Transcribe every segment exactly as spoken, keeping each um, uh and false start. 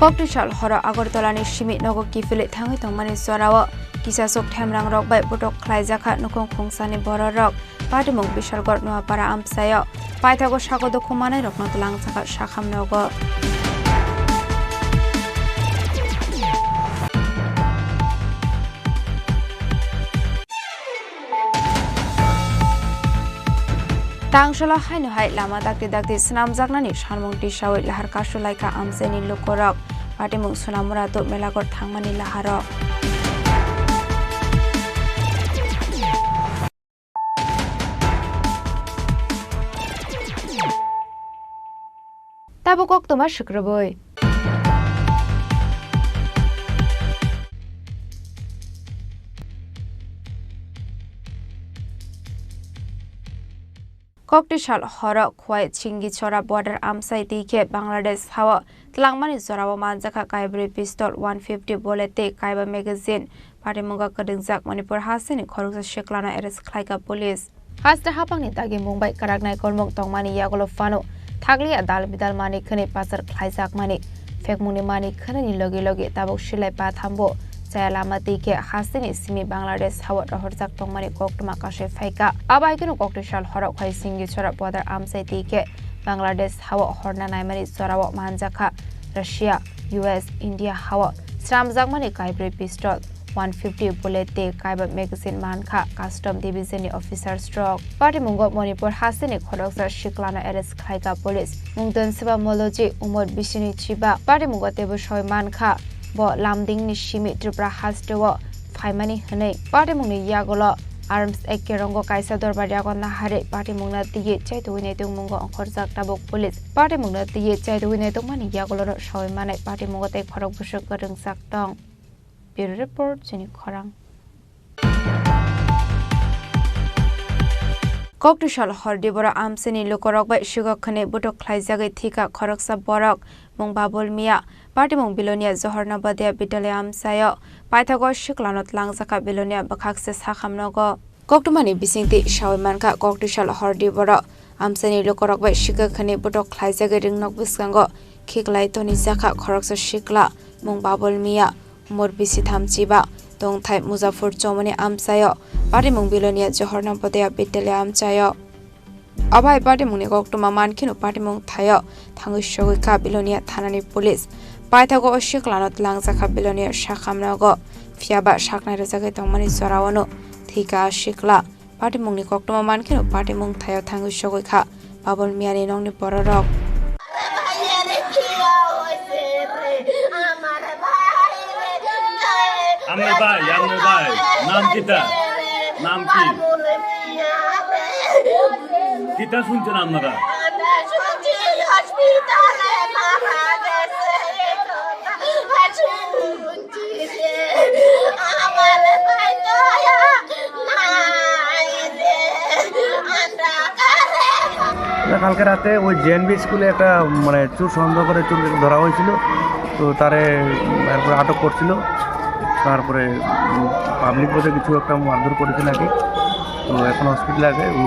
Koktisal horo Agartala ni simi nogo kiphilwi thangwi tongmani jorao kisasuk themrang rok bai butok khlaijakha nukhung khungsani bororok. Patimung Bishalgarh Noapara amchaio paithago sako dukhu manai rokno twlangjakha sakham nogo. Tangsalo haino hai lama dakti dakti swnamjaknani salmung tisawi lahar kasu laikha amchaini lukurok. Patimung Sonamura to Melagarh thangmani laharok. Tabuk koktwma swkrwbwi. Koktisal horo Khwai Chingichora border amchai twi khe Bangladesh hao twlangmani jorao manjakha kaibrwi pistol, one fifty bullet tei kaiba magazine. Patimungo kwrwngjak Manipur hasteni khoroksa siklano arrest khlaikha police. Haste haphangni dagimung bai kwraknai kolmok tongmani yagulo phano thakliya dal bidal manwi khwnwi pachar khlaijakmani. Phekmungni manwi khwnwini logi logi tabuk silai pathambo chaya lama twi khe hasteni simi Bangladesh hao rohorjak tongmani koktwma kasui phaikha. Abo hai kheno Koktisal horo Khwai Chingichora border amchai twi khe Bangladesh hao horna naimani jorao manjakha Russia, U S, India hao sramjakmani kaibrwi pistol, one fifty bullet tei kaiba magazine mankha custom division ni officers rok. Patimungo Manipur hasteni khoroksa siklano arrest khlaikha police. Mungtonseba Moloji, umor bisini chiba. Patimungo teibo soi mankha bo Lumding ni simi Tripura hasteo phaimani hwnwi. Patimungni yagulo Arms Act kerongo kaisa dorbar yago naharwi patimungno twiwi chaitugwi naitungmungo ongkhorjak tabuk police. Patimungno twiwi chaitugwi naitungmani yagulono soi manai patimungo tei khorok bwswk kwrwngjak tong. Bureau Report, Chini Khorang. Koktisal hor Diboro amchaini lukurok bai swkak khwnwi butok khlaijagwi thwikha khoroksa borok, mung Babul Mia, patimung Bilonia Johor Navodaya Vidyalaya amchaio. Paithago siklano twlangjakha Bilonia bwkhakse sakham nogo. Koktwmani bisingtwi sawi mankha, Koktisal hor Diboro amchaini lukurok bai swkak khwnwi butok khlaijagwi ringnok bwskango khiklai tonijakha khoroksa sikla, mung Babul Mia, umor bisi tham chiba, tongthai Muzafur Chomoni amchaio, patimung Bilonia Johor Navodaya Vidyalaya amchaio. Abo hai patimungni koktwma mankheno patimung thaio thangwi sogwi kha Bilonia thanani police. Paithago o siklano twlangjakha Bilonia sakham nogo, phiyaba saknai rwjagwi tongmani joraono thwikha a sikla. Patimungni koktwma mankheno patimung thaio thangwi sogwi kha Babul Miani nokni bororok. আমার ভাই, আমার ভাই, নাম কিতা? নাম কি? কিতা শুনছেন আপনারা? আমরা শুনছি হসপিটালে মারা গেছে। এই কথা শুনছি রে। আমার ভাই তো নাই রে। আমরা কারে না, কালকে রাতে ওই জেএনভি স্কুলে একটা, মানে, চুর সন্দেহ করে চুর ধরা হয়েছিল। তো তারে এরপরে আটক করছিল। তারপরে, উম, পাবলিক বোধহয় কিছু একটা মারধর করেছে নাকি। তো এখন হসপিটালে আছে, ও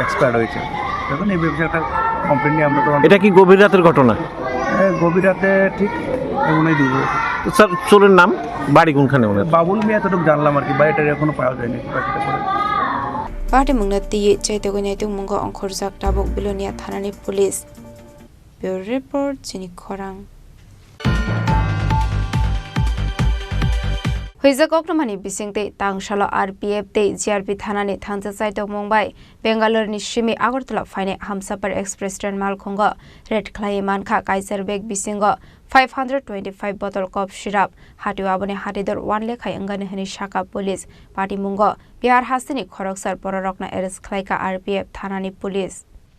এক্সপায়ার্ড হয়েছে। এখন এই বিষয়ে একটা কমপ্লেন নিয়ে আমরা তো এটা কি গভীর রাতের ঘটনা? হ্যাঁ, গভীর রাতে ঠিক এমনই দিব। তো স্যার, চোরের নাম, বাড়ি কোনখানে ওনার? বাবুল মিয়া, এতটুকু জানলাম আর কি, বাড়িটা এখনো পাওয়া যায়নি, বাকিটা পরে। Patimungno twiwi chaitugwi naitungmungo ongkhorjak tabuk Bilonia thanani police. Bureau Report, Chini Khorang. Huijak koktwmani bisingtwi tangsalo R P F tei G R P thanani thangsa chaitokmung bai Bangalore ni simi Agartala phainai Hamsapar Express train malkhungo raid khlaiwi mankha kaisar bag bisingo five hundred twenty-five bottle cough syrup, hatio aboni hatidor one lekha wngani hwnwi sakha police. Patimungo Bihar hasteni khoroksar bororokno arrest khlaikha R P F thanani police.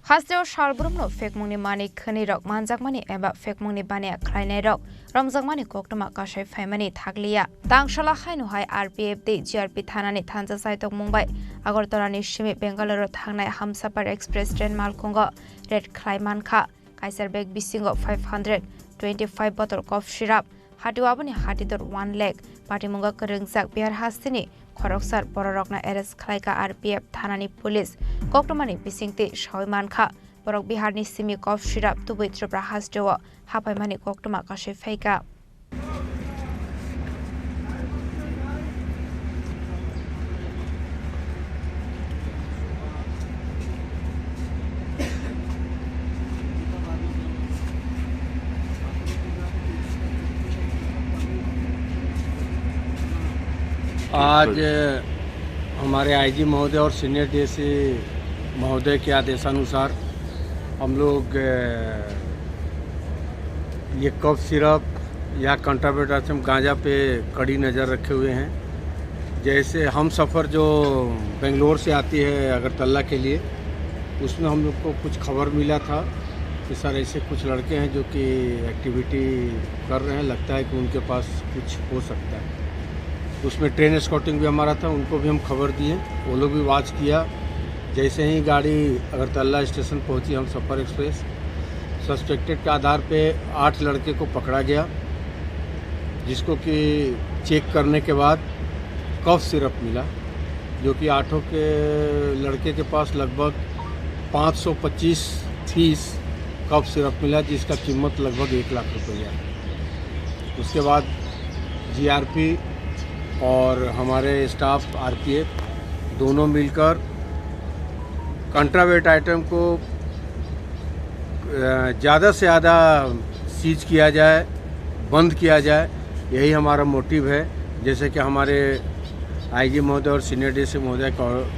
Hasteo salbrumno phekmungni manwi khwnwirok manjakmani eba phekmungni baniya khlainairok romjakmani koktwma kasai phaimani thakliya. Tangsala haino hai R P F tei G R P thanani thansa chaitokmung bai Agartalani simi Bengaluru thangnai Hamsapar Express train malkhungo raid khlai mankha. Kaisar bag bisingo five hundred twenty-five bottle cough syrup, hatio aboni hatidor one lakh, patimungo kwrwngjak Bihar hasteni khoroksar bororokno arrest khlaikha R P F thanani police. Koktwmani bisingtwi sawi mankha, Borok Biharni simi cough syrup tubui Tripura hasteo haphaimani koktwma kasui phaikha. आज हमारे आईजी महोदय और senior DSC महोदय के आदेशानुसार हम लोग, अ, ये कफ सिरप या कंट्राबेट आइटम गांजा पे कड़ी नज़र रखे हुए हैं। जैसे हमसफ़र जो बेंगलोर से आती है अगरतला के लिए, उसमें हम लोग को कुछ खबर मिला था कि सर, ऐसे कुछ लड़के हैं जो कि एक्टिविटी कर रहे हैं, लगता है कि उनके पास कुछ हो सकता है। उसमें ट्रेन एस्कॉर्टिंग भी हमारा था, उनको भी हम खबर दिए, वो लोग भी वॉच किया। जैसे ही गाड़ी अगरतला स्टेशन पहुंची, हमसफ़र एक्सप्रेस, सस्पेक्टेड के आधार पे आठ लड़के को पकड़ा गया, जिसको कि चेक करने के बाद कफ सिरप मिला, जो कि आठों के लड़के के पास लगभग पाँच सौ पच्चीस पीस कफ सिरप मिला, जिसका कीमत लगभग एक लाख रुपया है। उसके बाद जीआरपी और हमारे स्टाफ आरपीएफ दोनों मिलकर कंट्राबेट आइटम को, अ, ज़्यादा से ज़्यादा सीज किया जाए, बंद किया जाए, यही हमारा मोटिव है। जैसे कि हमारे आईजी महोदय और सीनियर डीएससी महोदय का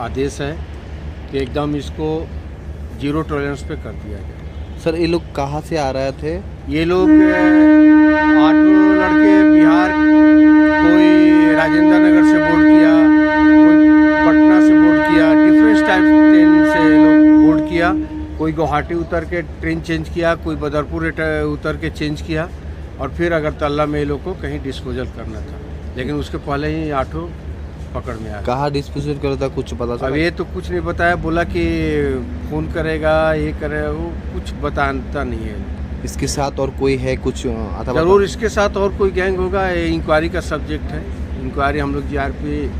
आदेश है कि एकदम इसको जीरो टॉलरेंस पे कर दिया जाए। सर, ये लोग कहाँ से आ रहे थे? ये लोग, अ, आठों लड़के बिहार, कोई राजेंद्र नगर से बोर्ड किया, कोई पटना से बोर्ड किया, डिफरेंट टाइप ट्रेन से ये लोग बोर्ड किया। कोई गुवाहाटी उतर के ट्रेन चेंज किया, कोई बदरपुर उतर के चेंज किया और फिर अगरतला में ये लोग को कहीं डिस्पोजल करना था, लेकिन उसके पहले ही आठों पकड़ में आ गए। कहाँ डिस्पोजल करा था, कुछ पता चला? अब ये तो कुछ नहीं बताया, बोला कि फोन करेगा, ये करेगा, वो कुछ बताता नहीं है। इसके साथ और कोई है कुछ, अ, अथवा जरूर इसके साथ और कोई गैंग होगा, ये इंक्वायरी का सब्जेक्ट है। इंक्वायरी हम लोग जीआरपी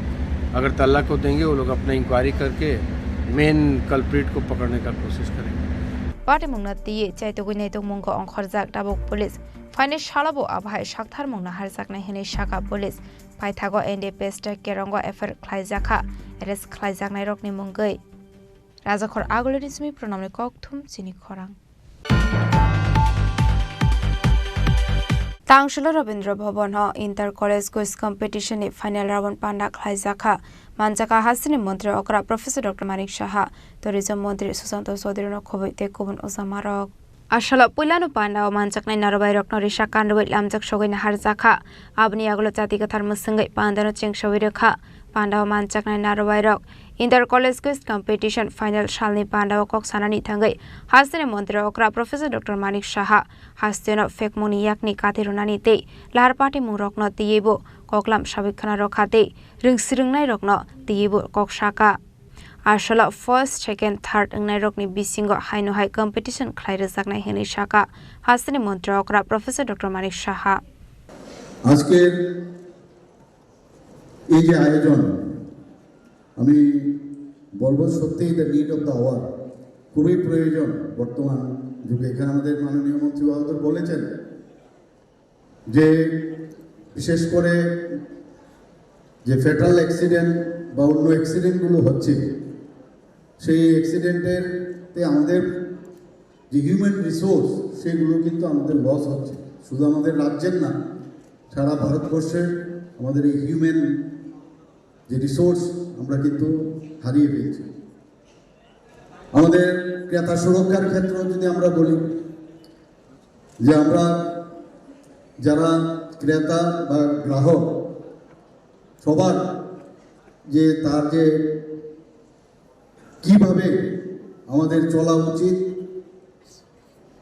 अगरतला को देंगे, वो लोग अपना इंक्वायरी करके मेन कल्प्रिट को पकड़ने का कोशिश करेंगे। Patimungno twiwi chaitugwi naitugmungo ongkhorjak tabuk police. Phainai salo bo abohai saktharmungno harjaknai hwnwi sakha police. Paithago N D P state Kerongo F I R khlaijakha, arrest khlaijaknairokni mungwi. Rajakhor Agulini simi Pranamni kokthum chini khorang. Tangshilo Rabindra Bhavan o Inter College Quiz Competition ni final round panda khlaijakha. Manjakha hasteni montri okra Professor Doctor Manik Saha, tourism montri Susanto Chaudhary no khobwi tei kubun ojamarok. Asalo puilano panda o manjaknai narobai rokno risa kanrwi lamjak sogwi naharjakha. Aboni yagulo chati kwthar mwswngwi panda no chengsawi rwkha. Panda o manjaknai narobai rok Inter College Quiz Competition final salni panda o kok sanani thangwi hasteni montri okra Professor Doctor Manik Saha hasteno phekmungni yakni kati rwnani tei lahar patimung rokno twiwi bo koklam sawi khna rwkha tei rwngsirwngnai rokno twiwi bo kok saka. Asalo first, second, third wngnai rokni bisingo haino hai competition khlai rwjaknai hwnwi saka hasteni montri okra Professor Doctor Manik Saha. আজকের এই যে আয়োজন, আমি বলবো সত্যিই the need of the hour, খুবই প্রয়োজন বর্তমান যুগে। এখানে আমাদের মাননীয় মন্ত্রী মহোদয় বলেছেন যে বিশেষ করে যে ফ্যাটাল অ্যাক্সিডেন্ট বা অন্য অ্যাক্সিডেন্টগুলো হচ্ছে, সেই অ্যাক্সিডেন্টের তে আমাদের যে হিউম্যান রিসোর্স, সেগুলো কিন্তু আমাদের লস হচ্ছে। শুধু আমাদের রাজ্যের না, সারা ভারতবর্ষের আমাদের এই হিউম্যান যে রিসোর্স, আমরা কিন্তু হারিয়ে ফেলছি। আমাদের ক্রেতা সুরক্ষার ক্ষেত্রেও যদি আমরা বলি, যে আমরা যারা ক্রেতা বা গ্রাহক, সবার যে তার যে কিভাবে আমাদের চলা উচিত,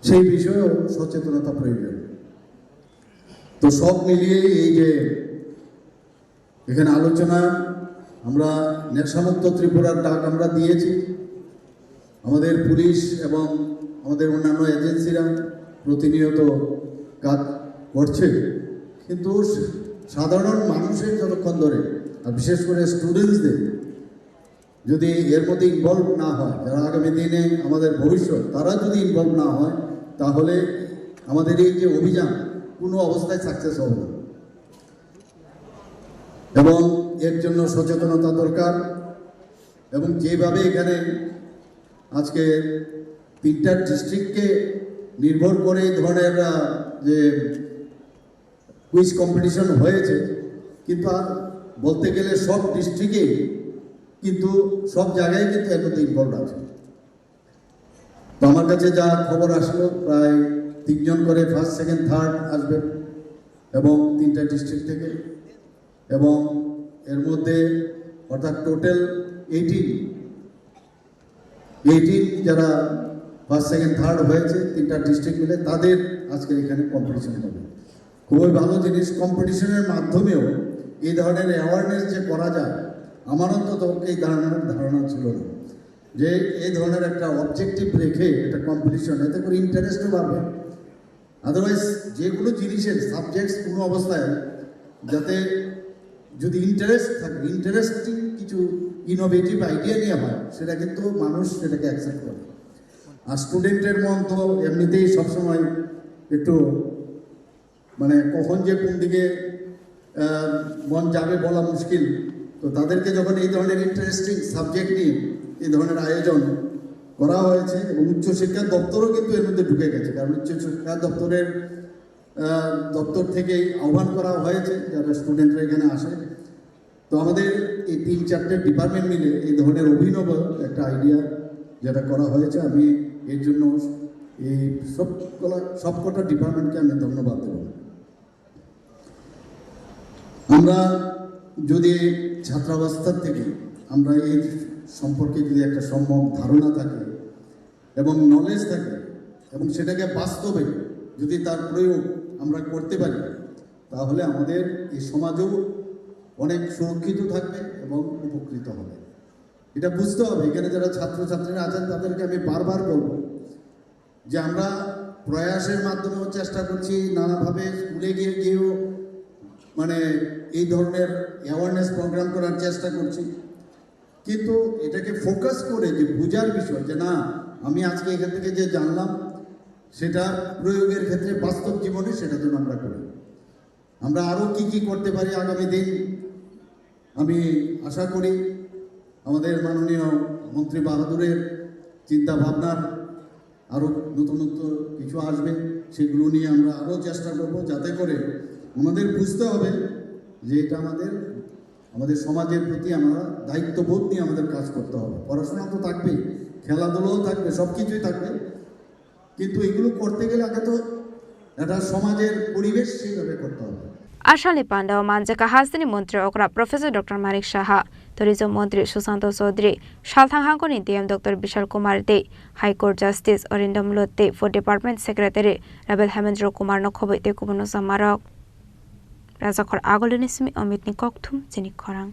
সেই বিষয়েও সচেতনতা প্রয়োজন। তো সব মিলিয়ে এই যে এখানে আলোচনা, আমরা নেশামুক্ত ত্রিপুরার ডাক আমরা দিয়েছি। আমাদের পুলিশ এবং আমাদের অন্যান্য এজেন্সিরা প্রতিনিয়ত কাজ করছে, কিন্তু সাধারণ মানুষের যতক্ষণ ধরে, আর বিশেষ করে স্টুডেন্টসদের যদি এর মধ্যে ইনভলভ না হয়, যারা আগামী দিনে আমাদের ভবিষ্যৎ, তারা যদি ইনভলভ না হয়, তাহলে আমাদের এই যে অভিযান কোনো অবস্থায় সাকসেস হবে না। এবং এর জন্য সচেতনতা দরকার। এবং যেভাবে এখানে আজকে তিনটা ডিস্ট্রিক্টকে নির্ভর করে এই ধরনের আহ, যে কুইজ কম্পিটিশন হয়েছে, কিন্তু আ- বলতে গেলে সব ডিস্ট্রিক্টে কিন্তু সব জায়গায় কিন্তু এর মধ্যে ইনভলভ আছে। তো আমার কাছে যা খবর আসলো, প্রায় তিনজন করে ফার্স্ট, সেকেন্ড, থার্ড আসবে এবং তিনটা ডিস্ট্রিক্ট থেকে। এবং এর মধ্যে অর্থাৎ টোটাল এইটিন এইটিন যারা ফার্স্ট, সেকেন্ড, থার্ড হয়েছে তিনটা ডিস্ট্রিক্ট মিলে, তাদের আজকে এখানে কম্পিটিশন হবে। খুবই ভালো জিনিস। কম্পিটিশনের মাধ্যমেও এই ধরনের অ্যাওয়ারনেস যে করা যায়, আমার অন্তত এই ধারণা ধারণা ছিল না যে এই ধরনের একটা অবজেক্টিভ রেখে একটা কম্পিটিশন, এতে করে ইন্টারেস্টও বাড়বে। আদারওয়াইজ যে কোনো জিনিসের সাবজেক্টস কোনো অবস্থায় যাতে যদি ইন্টারেস্ট থাকে, ইন্টারেস্টিং কিছু ইনোভেটিভ আইডিয়া নিয়ে হয়, সেটা কিন্তু মানুষ সেটাকে অ্যাকসেপ্ট করে। আর স্টুডেন্টের মন তো এমনিতেই সবসময় একটু মানে কখন যে কোন দিকে আহ, মন যাবে বলা মুশকিল। তো তাদেরকে যখন এই ধরনের ইন্টারেস্টিং সাবজেক্ট নিয়ে এই ধরনের আয়োজন করা হয়েছে এবং উচ্চশিক্ষা দপ্তরও কিন্তু এর মধ্যে ঢুকে গেছে, কারণ উচ্চশিক্ষা দপ্তরের আহ, দপ্তর থেকেই আহ্বান করা হয়েছে যারা স্টুডেন্টরা এখানে আসে। তো আমাদের এই তিন চারটে ডিপার্টমেন্ট মিলে এই ধরনের অভিনব একটা আইডিয়া যেটা করা হয়েছে, আমি এর জন্য এই সবকলা সবকটা ডিপার্টমেন্টকে আমি ধন্যবাদ দেব। আমরা যদি ছাত্রাবস্থা থেকে আমরা এই সম্পর্কে যদি একটা সম্যক ধারণা থাকে এবং নলেজ থাকে এবং সেটাকে বাস্তবে যদি তার প্রয়োগ আমরা করতে পারি, তাহলে আমাদের এই সমাজও অনেক সুরক্ষিত থাকবে এবং উপকৃত হবে। এটা বুঝতে হবে। এখানে যারা ছাত্রছাত্রীরা আছেন, তাদেরকে আমি বারবার বলবো যে আমরা প্রয়াসের মাধ্যমেও চেষ্টা করছি, নানাভাবে স্কুলে গিয়ে গিয়েও মানে এই ধরনের অ্যাওয়ারনেস প্রোগ্রাম করার চেষ্টা করছি, কিন্তু এটাকে ফোকাস করে যে বোঝার বিষয় যে না, আমি আজকে এখান থেকে যে জানলাম, সেটা প্রয়োগের ক্ষেত্রে বাস্তব জীবনে সেটা যেন আমরা করি। আমরা আরও কি কি করতে পারি আগামী দিন, আমি আশা করি আমাদের মাননীয় মন্ত্রী বাহাদুরের চিন্তা ভাবনার আরও নতুন নতুন কিছু আসবে, সেগুলো নিয়ে আমরা আরও চেষ্টা করব, যাতে করে আমাদের বুঝতে হবে যে এটা আমাদের, আমাদের সমাজের প্রতি আমরা দায়িত্ববোধ নিয়ে আমাদের কাজ করতে হবে। পড়াশোনা তো থাকবেই, খেলাধুলাও থাকবে, সব কিছুই থাকবে, কিন্তু এগুলো করতে গেলে আগে তো একটা সমাজের পরিবেশ সেইভাবে করতে হবে। Asalni pandao manjaka hasteni montri okra Professor Doctor Manik Saha, tourism montri Susanto Chaudhary, salthang hangkoni D M Doctor Bishal Kumar Dey, High Court Justice Arindam Lotte, Food Department Secretary Rabel Hemendra Kumar no khoboi tei kubun no samarok. Rajakhor Agulini simi Amit ni kokthum chini khorang.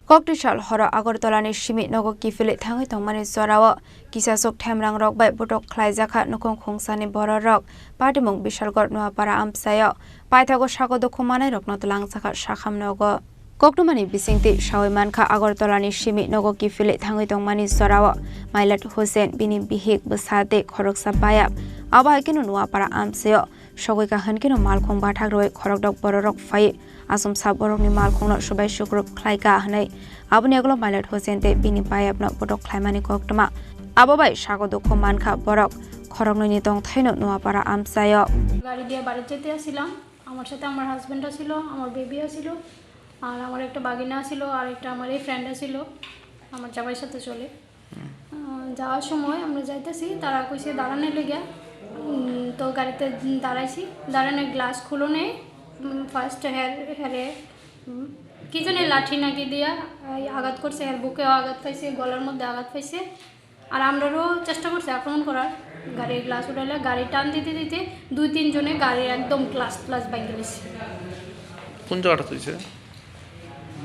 Kokti sal horo Agartala ni simi nogo kiphilwi thangwi tongmani jorao kisasuk themrang rok bai botok khlaijakha nukhung khungsani bororok. Patimung Bishalgarh Nuapara amchaio paithago sago dukhu manai rokno twlangjakha sakham nogo. Koktwmani bisingtwi sawi mankha Agartala ni simi nogo kiphilwi thangwi tongmani jorao Mailat Hussain, bini bihik, bwsa tei khoroksa bayap. Abo hai kheno Nuapara amchaio sogwi kahwn kheno malkhung bathak rwui khorokdok bororok phai achomsa borokni malkhungno swbai sukrub khlaika hwnwi. Aboni yagulo Mailat Hussain tei bini bayapno botok khlaimani koktwma. Abo bai sago dukhu mankha borok khoroknwini tongthaino Nuapara amchaio. গাড়ি দিয়ে বাড়ি যেতে আসছিলাম। আমার সাথে আমার হাজব্যান্ড আছিল, আমার বেবি আছিল, আর আমার একটা বাগিনা আছিল, আর একটা আমার এই ফ্রেন্ড আছিল, আমার জামাইর সাথে চলে। আহ, যাওয়ার সময় আমরা যাইতেছি, তারা কইছে দাঁড়ানোর লেগে। উম, তো গাড়িতে দাঁড়াইছি, দাঁড়ানোর গ্লাস খুলো নেই। ফার্স্ট হেয়ার হেয়ারে কি জানি লাঠি নাকি দিয়া এই আঘাত করছে, এর বুকেও আঘাত পাইছে, গলার মধ্যে আঘাত পাইছে। আর আমরারও চেষ্টা করছে আক্রমণ করার, গাড়ির গ্লাস উঠাইলে গাড়ি টান দিতে দিতে দুই তিনজনে গাড়ির একদম গ্লাস গ্লাস ভাঙি দিছে। কোন জায়গাটা হয়েছে?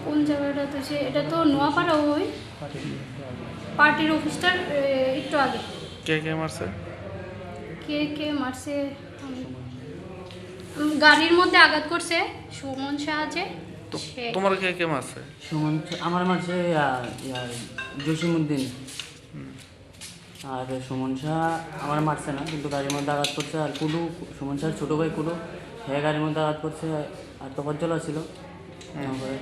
কোন জায়গাটা হয়েছে? এটা তো নোয়াপাড়া ওই পার্টির অফিসটার, এ, একটু আগে। কে কে মারছে? কে কে মারছে? আমি, উম, গাড়ির মধ্যে আঘাত করছে সুমন সাহায্যে। তো-, তোমার কে কে মারছে? সুমন ছ-, আমার মারছে, ইয়া, ইয়া, জসিমউদ্দিন। হুম। আর সুমন শাহ আমার মারছে না, কিন্তু গাড়ির মধ্যে আঘাত করছে। আর কুলু, সুমন শাহর ছোট ভাই কুলু, সে গাড়ির মধ্যে আঘাত করছে। আর তফাজ্জল আছিল। হুম। তারপরে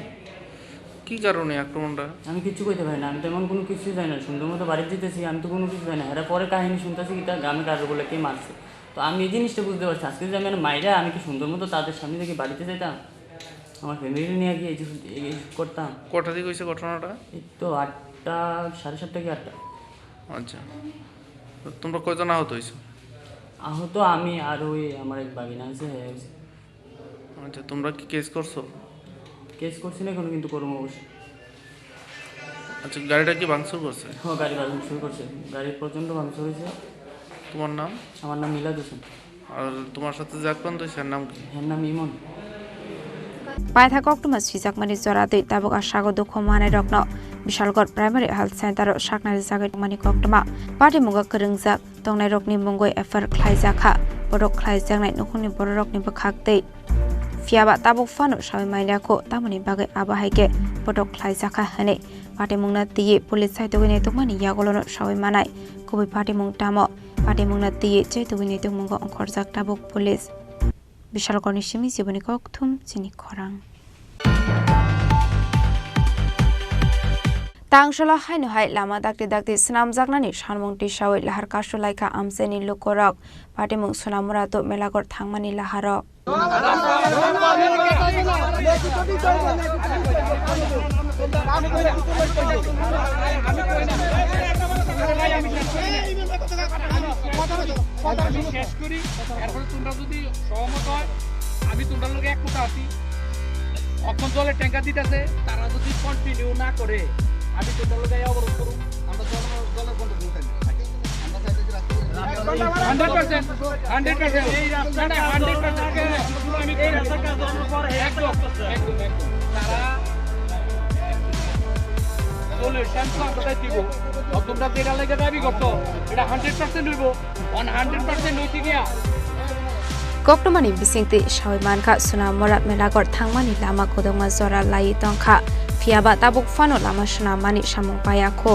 কি কারণে আক্রমণটা? আমি কিচ্ছু কইতে পারি না, আমি তেমন কোনো কিছুই জানি না। সুন্দর মতো বাড়িতে যেতেছি, আমি তো কোনো কিছু জানি না। এরা পরে কাহিনী শুনতেছি, কিতা গ্রামে কারো বলে কে মারছে। তো আমি এই জিনিসটা বুঝতে পারছি, আজকে যদি আমি মাইরা, আমি কি সুন্দর মতো তাদের সামনে থেকে বাড়িতে যেতাম? আমার ফ্যামিলি নিয়ে কি এই যে, এই করতাম? কটা দিকে হয়েছে ঘটনাটা? এই তো আটটা, সাড়ে সাতটা কি আটটা। আচ্ছা, তো তোমরা কয়জন আহত হয়েছো? আহত আমি আর ওই আমার এক ভাগিনা আছে, হ্যাঁ, হয়েছে। আচ্ছা, তোমরা কি কেস করছো? কেস করছি না এখনো, কিন্তু করবো অবশ্যই। আচ্ছা, গাড়িটা কি ভাঙচুর করছে? হ্যাঁ, গাড়ি ভাঙচুর করছে, গাড়ি প্রচণ্ড ভাঙচুর হয়েছে। তোমার নাম? আমার নাম মিলাদ হোসেন। আর তোমার সাথে যে আক্রান্ত হয়েছে, এর নাম কি? এর নাম ইমন। Paithak koktwma swijakmani jora twi tabuk a sago dukhu manai rokno Bishalgarh Primary Health Center o saknari jagwi tongmani koktwma patimungo kwrwngjak tongnai rokni mungwi F I R khlaijakha. Botok khlaijaknai nukhungni bororokni bwkhak twi. Phiyaba tabuk phano sawi manya kho, tamoni bagwi abo hai khe botok khlaijakha hwnwi patimungno twiwi police saitugwi naitukmani yagulono sawi manai. Kubui patimung tamo? Patimungno twiwi chaitugwi naitukmungo ongkhorjak tabuk police. Bishalgarhni simi jiboni kokthum chini khorang. Tangsala haino hai lama dakti dakti swnamjaknani sanmung tisawi lahar kasu laikha amchaini lukurok. Patimung Sonamura to Melaghor thangmani laharo. আমি শেষ করি, এরপরে তোমরা যদি সহমত হয়, আমি তোমরা লোকে এক কথা আছি। অখন জলের ট্যাঙ্কার দিতেছে, তারা যদি কন্টিনিউ না করে, আমি তোমরা লোকে অবরোধ করুন। আমরা জল, জলের বন্ধ করে থাকি। Hundred percent, hundred percent. এই রাস্তাটা হান্ড্রেড পার্সেন্ট। এই রাস্তার কাজ করার পর একদম, একদম, একদম। তারা সলিউশন তো আমরা দিব। আর তোমরা যেটা লেগে দাবি করছো, এটা হান্ড্রেড পার্সেন্ট হইব। ওয়ান হান্ড্রেড পার্সেন্ট হইতে গিয়া। Koktwmani bisingtwi sawi mankha, Sonamura Melaghor thangmani lama kwdwkma jora laiwi tongkha, phiyaba tabuk phano lama swnammani samung paya kho.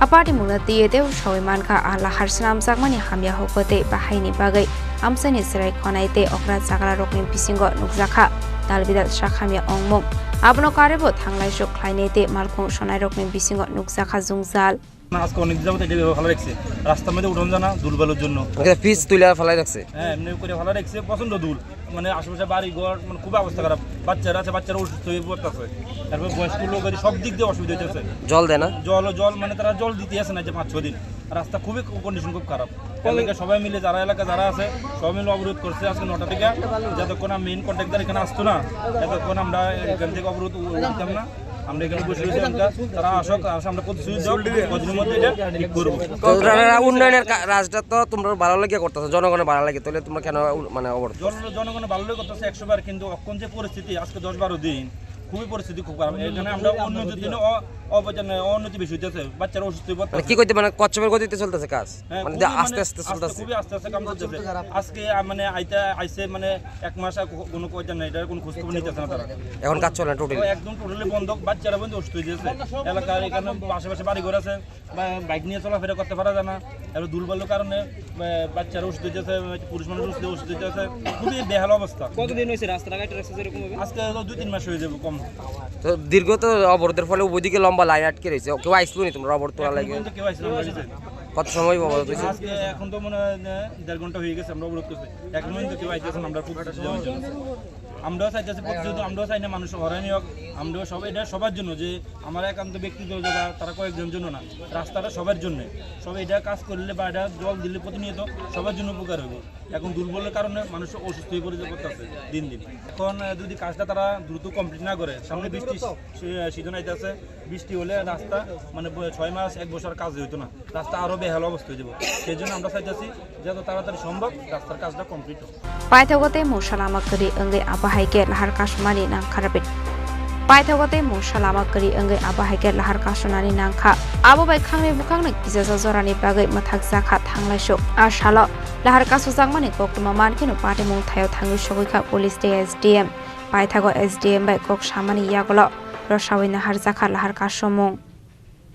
A patimungno twiwi tei sawi mankha, a lahar swnamjakmani hamya hukugo tei bahaini bagwi amchaini chwrai khonai tei okra chakrarokni bisingo nukjakha dalbidal sak hamya ongmung. Abono karwibo thanglaisuk khlainai tei malkhung sonairokni bisingo nukjakha jwngjal. না, আজকে অনেক দিন যাবত এটা এভাবে ফেলা রাখছে। রাস্তার মধ্যে উঠোন জানা দুলবালুর জন্য। ওকে, পিচ তুলে ফেলাই রাখছে। হ্যাঁ, এমনি করে ফেলা রাখছে, প্রচণ্ড ধুল। মানে আশেপাশে বাড়ি ঘর, মানে খুব অবস্থা খারাপ। বাচ্চারা আছে, বাচ্চারা অসুস্থ হয়ে পড়তেছে। তারপর বয়স্ক লোক আছে, সব দিক দিয়ে অসুবিধা হইতেছে। জল দেয় না? জল, জল মানে তারা জল দিতে আসে না যে পাঁচ ছ দিন। রাস্তা খুবই কন্ডিশন খুব খারাপ। এলাকায় সবাই মিলে, যারা এলাকা যারা আছে, সবাই মিলে অবরোধ করছে আজকে নটা থেকে, যতক্ষণ মেইন কন্ট্রাক্টর এখানে আসতো না, এতক্ষণ আমরা এখান থেকে অবরোধ উ-, উঠতাম না। আমরা এখানে বসে রয়েছি, আমরা, তারা আসুক, আসে আমরা প্রতিশ্রুতি দেব, কদিনের মধ্যে এটা ঠিক করবো। তো ওনারা উন্নয়নের কা-, রাজটা তো তোমরা ভালো লাগে করতেছো, জনগণের ভালো লাগে, তাহলে তোমরা কেন উ-, মানে অবরোধ করছো? জন-, জনগণের ভালো লাগে করতেছে একশো বার, কিন্তু এখন যে পরিস্থিতি, আজকে দশ বারো দিন খুবই পরিস্থিতি খুব খারাপ। এখানে আমরা উন্নতির জন্য অ-, অবদান, উন্নতি বেশি হইতেছে, বাচ্চারা অসুস্থ হয়ে মানে কি পড়তেছে। কইতে, মানে কচ্ছপের গতিতে চলতেছে কাজ? হ্যাঁ, মানে খুবই যে আস্তে মানে আস্তে আস্তে, চলতেছে। খুবই আস্তে আস্তে কাম চলতেছে। আজকে, আ, মানে আইতে, আইছে মানে এক মাস আর কো-, কোনো কইতে নাই, এটার কোনো খোঁজ খবর নিতেছে না তারা। এখন কাজ চলে না টোটালি? ও একদম টোটালি বন্ধ, বাচ্চারা বন্ধ অসুস্থ হয়ে যাচ্ছে। এলাকার এখানে আশেপাশে বাড়ি ঘর আছে, বা-, বাইক নিয়ে চলাফেরা করতে পারা যায় না। এবার দুর্বলের কারণে, বা-, বাচ্চারা অসুস্থ হয়ে যাচ্ছে, পুরুষ মানুষ অসুস্থ, অসুস্থ হয়ে যাচ্ছে। খুবই বেহাল অবস্থা। কতদিন হয়েছে রাস্তাঘাট রাখছে এরকম ভাবে? আজকে হলো দুই তিন মাস হয়ে যাবে কম। তো দীর্ঘ তো অবরোধের ফলে ওইদিকে লম্বা লাইন আটকে রয়েছে। কেউ আইসলো নি তোমরা অবরোধ তোলা এখনো লাগে? পর্যন্ত কেউ আইসলো না, বুঝছেন? কত সময় অবরোধ হয়েছে? আজকে এখন তো মনে হয় যে দেড় ঘন্টা হয়ে গেছে আমরা অবরোধ করছি। এখনো পর্যন্ত কেউ আইতেছে না, আমরা খুব খুশি হওয়ার জন্য। আমরাও চাইতেছি প্রতিনিয়ত, আমরাও চাই না মানুষ হয়রানি হোক, আমরাও সব, এটা সবার জন্য, যে আমার একান্ত ব্যক্তিগত বা তারা কয়েকজন জন্য না, রাস্তাটা সবার জন্য। সবাই এটা কাজ করলে বা এটা জল দিলে প্রতিনিয়ত সবার জন্য উপকার হবে। এখন দুর্বলের কারণে মানুষ অসুস্থ হয়ে পড়ে পড়তেছে দিন দিন। এখন, আহ, যদি কাজটা তারা দ্রুত কমপ্লিট না করে, সামনে বৃষ্টি সি-, সিজন আইতেছে, বৃষ্টি হলে রাস্তা মানে ব-, ছয় মাস, এক বছর কাজ হইতো না, রাস্তা আরো বেহাল অবস্থা হয়ে যাবে। সেই জন্য আমরা চাইতেছি যত তাড়াতাড়ি সম্ভব রাস্তার কাজটা কমপ্লিট হোক। Paithago tei mungsa lama kwrwi wngwi abo hai khe lahar kasumani nangkha. Paithago tei mungsa lama kwrwi wngwi abo hai khe lahar kasunani nangkha. Abo bai khangni bwkhakno kichacha jorani bagwi mwthakjakha thanglai suk. A salo lahar kasujakmani koktwma mankheno patimung thaio thangwi sogwikha police tei S D M. Paithago S D M bai kok samani yagulo rwsawi naharjakha lahar kasomung.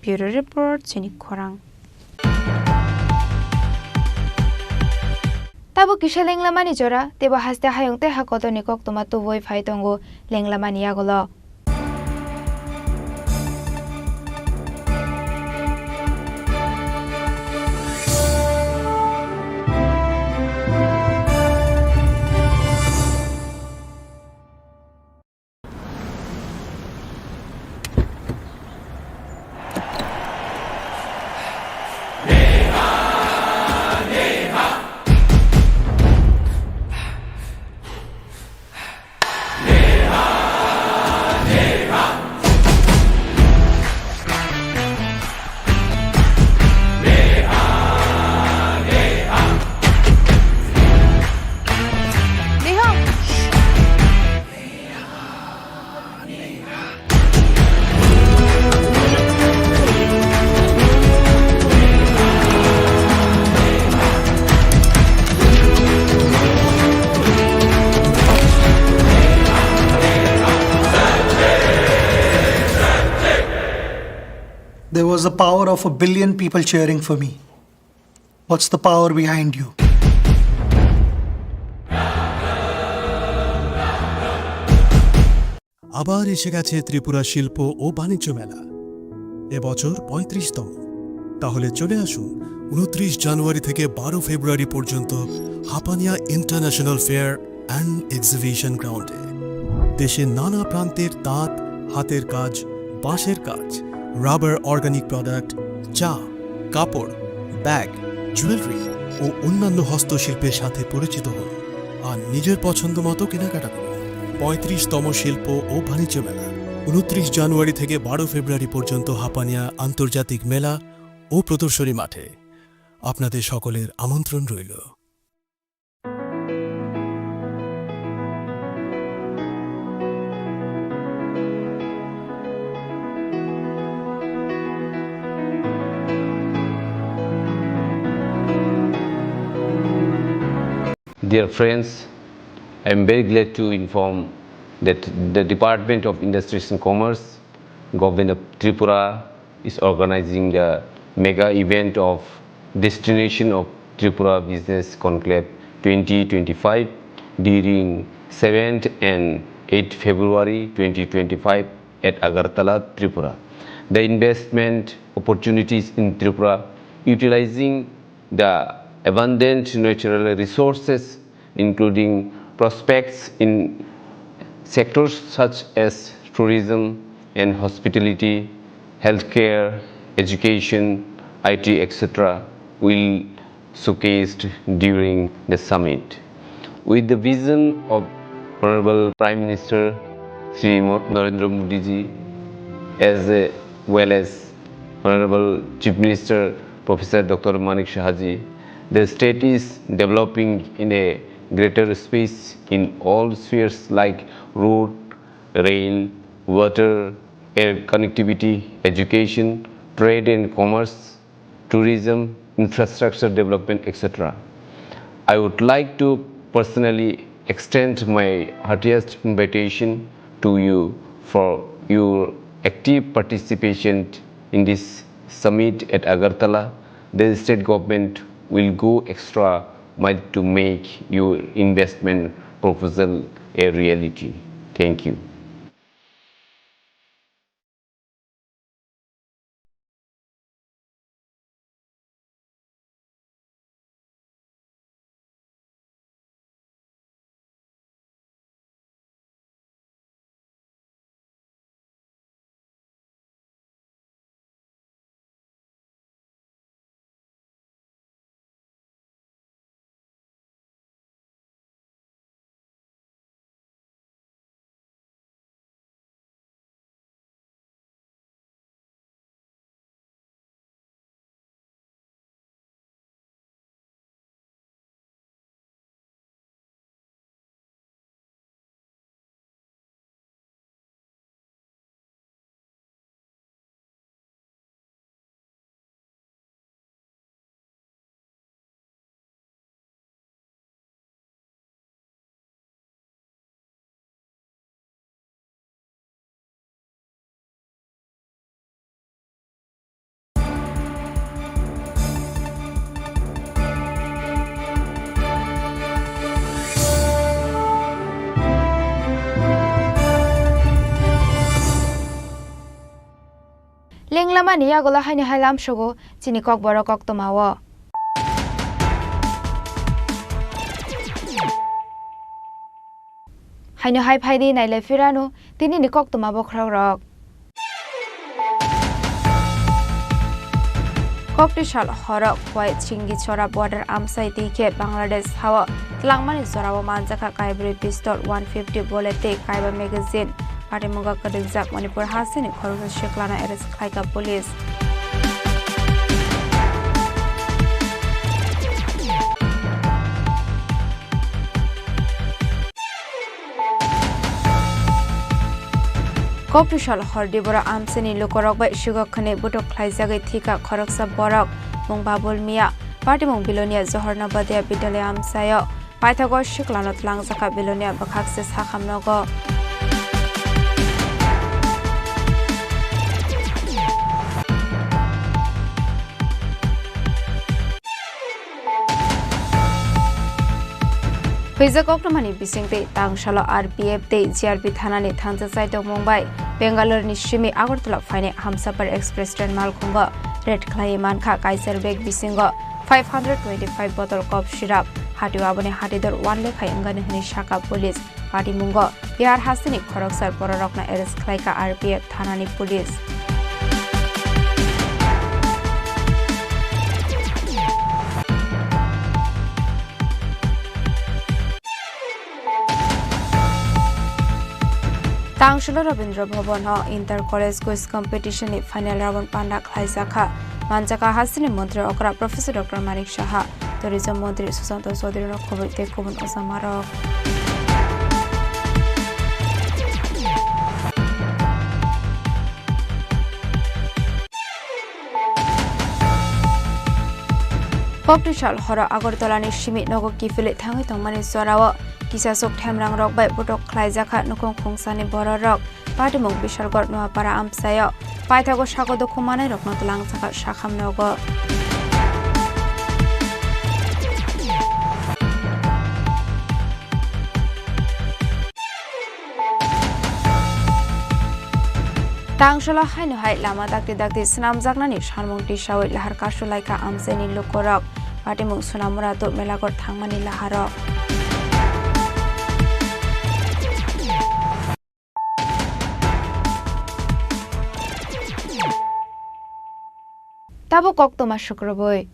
Bureau Report, chini khorang. Tabuk kisa lenglamani jora, teibo haste hayung tei ha kotorni koktwma tubuwi phai tongo lenglamani yagulo. There was the power of a billion people cheering for me. What's the power behind you? আবার এসে গেছে ত্রিপুরা শিল্প ও বাণিজ্য মেলা, এবছর পঁয়ত্রিশতম। তাহলে চলে আসুন উনত্রিশ জানুয়ারি থেকে বারো ফেব্রুয়ারি পর্যন্ত Hapania international fair and exhibition গ্রাউন্ডে। দেশের নানা প্রান্তের তাঁত, হাতের কাজ, বাঁশের কাজ, রাবার অর্গানিক প্রোডাক্ট, চা, কাপড়, ব্যাগ, জুয়েলারি ও অন্যান্য হস্তশিল্পের সাথে পরিচিত হন আর নিজের পছন্দ মতো কেনাকাটা করুন। পঁয়ত্রিশতম শিল্প ও বাণিজ্য মেলা, উনত্রিশ জানুয়ারি থেকে বারো ফেব্রুয়ারি পর্যন্ত হাপানিয়া আন্তর্জাতিক মেলা ও প্রদর্শনী মাঠে। আপনাদের সকলের আমন্ত্রণ রইল। Dear friends, I am very glad to inform that the Department of Industries and Commerce, Government of Tripura, is organizing the mega event of Destination of Tripura Business Conclave twenty twenty-five during seventh and eighth February twenty twenty-five at Agartala, Tripura. The investment opportunities in Tripura, utilizing the abundant natural resources, including prospects in sectors such as tourism and hospitality, healthcare, education, I T, et cetera, will showcased during the summit. With the vision of Honorable Prime Minister Shri Mo-, Narendra Modi ji, as, uh, well as Honorable Chief Minister Professor Doctor Manik Saha ji, the state is developing in a greater space in all spheres like road, rail, water, air connectivity, education, trade and commerce, tourism, infrastructure development, et cetera. I would like to personally extend my heartiest invitation to you for your active participation in this summit at Agartala. The state government will go extra mile to make your investment proposal a reality. Thank you. Lenglamani yagulo haino hai lamsogo chini kokborok koktwmao. Haino hai phaidi nailai phirano tinini koktwma bokhorokrok. Koktisal horo Khowai Chingichora border amsai twi khe Bangladesh hao twlangmani jorao manjakha kaibrwi pistol, one fifty bullet tei kaiba magazine. Patimungo kwdwijak Manipur hasteni khoroksa siklano arrest khlaikha police. Koktisal hor Dibora amchaini lukurok bai sigok khwnwi butuk khlaijagwi thwikha khoroksa borok, mung Babul Miya, patimung Bilonia Johor Navodaya Bidyalaya amchaio. Paithago siklano twlangjakha Bilonia bwkhakse sakham nogo. Hwijak koktwmani bisingtwi tangsalo R P F tei G R P thanani thangsa chaitokmung bai Bangalore ni simi Agartala phainai Hamsapar Express train malkhungo raid khlaiwi mankha kaisar bag bisingo five hundred twenty-five bottle cough syrup. Hatio aboni hatidor one lekha wngani hwnwi sakha police. Patimungo Bihar hasteni khoroksa bororokno arrest khlaikha R P F thanani police. Tangsalo Rabindra Bhavan o Inter College Quiz Competition ni final round panda khlaijakha. Manjakha hasteni montri okra Professor Doctor Manik Saha. Tourism Montri Sushanta Chaudhary no khoboi tei kubun osamarok. Koktisal horo Agartala ni simi nogo kiphilwi thangwi tongmani jorao kisasuk themrang rok bai butok khlaijakha nukhung khungsani bororok. Patimung Bishalgarh Noapara amchaio paithago sako dukhu manai rokno twlangjakha sakham nogo. Tangsalo haino hai lama dakti dakti swnamjaknani sanmung tisawi lahar kasulaikha amchaini lukurok. Patimung Sonamura to Melaghor thangmani laharo. Tabuk koktwma sukrubui.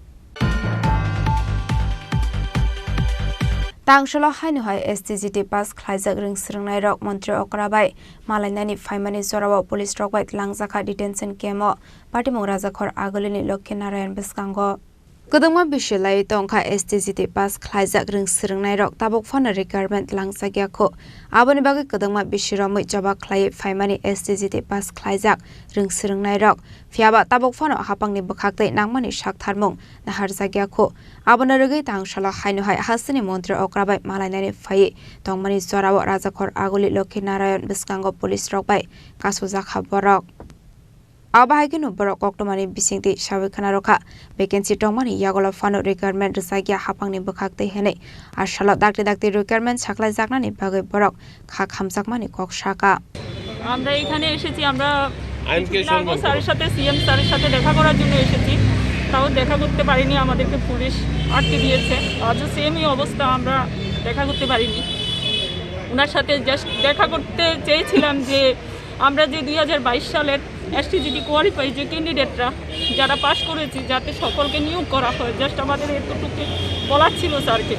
Tangsalo haino hai S T G T pass khlaijak rwng swrwngnairok montri okra bai malainani phaimani jorao police rok bai twlangjakha detention camp o. Patimung Rajakhor Agulini Lokhi Narayan bwskango. Kwdwngma bisi laiwi tongkha S T G T pass khlaijak rwng swrwngnairok tabuk phano requirement langjakya kho. Aboni bagwi kwdwngma bisi romwi choba khlaiwi phaimani S T G T pass khlaijak rwng swrwngnairok. Phiyaba tabuk phano hapangni bwkhaktwi nangmani saktharmung naharjakya kho. Abono rwgwi tangsalo haino hai hasteni montri okra bai malainani phaiwi tongmani jorao Rajakhor Aguli Lokhi Narayan bwskango police rok bai kasujakha borok. Abo hai kheno borok koktwmani bisingtwi sawi khna rwkha, vacancy tongmani yagulo phano requirement rwjakya hapangni bwkhaktwi hwnwi. Asalo dakti dakti requirement saklaijaknani bagwi borok kha khamjakmani kok saka. আমরা এখানে এসেছি, আমরা আইন কে কিছুদিন আগে সম্মান করো। স্যারের সাথে, সিএম স্যারের সাথে দেখা করার জন্য এসেছি, তাও দেখা করতে পারিনি, আমাদেরকে পুলিশ আটকে দিয়েছে। আজও সেমই অবস্থা, আমরা দেখা করতে পারিনি। ওনার সাথে জাস্ট দেখা করতে চেয়েছিলাম যে আমরা যে দুই হাজার বাইশ সালের এসটিজিটি কোয়ালিফাই যে ক্যান্ডিডেটরা যারা পাশ করেছি, যাতে সকলকে নিয়োগ করা হয়, জাস্ট আমাদের এতটুকু বলার ছিল স্যারকে।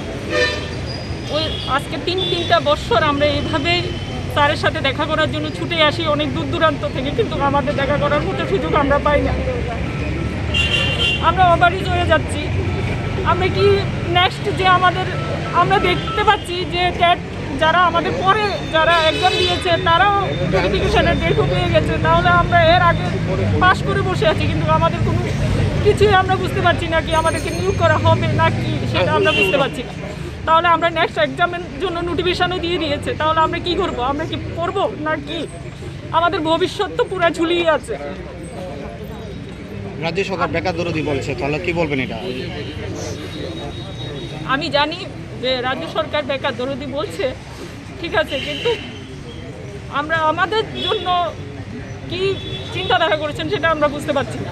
ওই আজকে তিন তিনটা বছর আমরা এইভাবেই স্যারের সাথে দেখা করার জন্য ছুটে আসি অনেক দূর দূরান্ত থেকে, কিন্তু আমাদের দেখা করার মতো সুযোগ আমরা পাই না। আমরা ওভাররিচ হয়ে যাচ্ছি। আমরা কি নেক্সট যে আমাদের, আমরা দেখতে পাচ্ছি যে টেট যারা আমাদের পরে যারা এক্সাম দিয়েছে, তারাও ভেরিফিকেশনের ডেটও পেয়ে গেছে। তাহলে আমরা এর আগে পাস করে বসে আছি, কিন্তু আমাদের কোনো কিছুই আমরা বুঝতে পারছি না কি আমাদেরকে নিয়োগ করা হবে না কি, সেটা আমরা বুঝতে পারছি না। তাহলে আমরা নেক্সট এক্সামের জন্য নোটিফিকেশনও দিয়ে দিয়েছে, তাহলে আমরা কি করব? আমরা কি পড়বো না কি? আমাদের ভবিষ্যৎ তো পুরা ঝুলিয়ে আছে। রাজ্য সরকার বেকার দরদি বলছে, তাহলে কি বলবেন এটা? আমি জানি যে রাজ্য সরকার বেকার দরদি বলছে, ঠিক আছে, কিন্তু আমরা আমাদের জন্য কি চিন্তাধারা করেছেন সেটা আমরা বুঝতে পারছি না।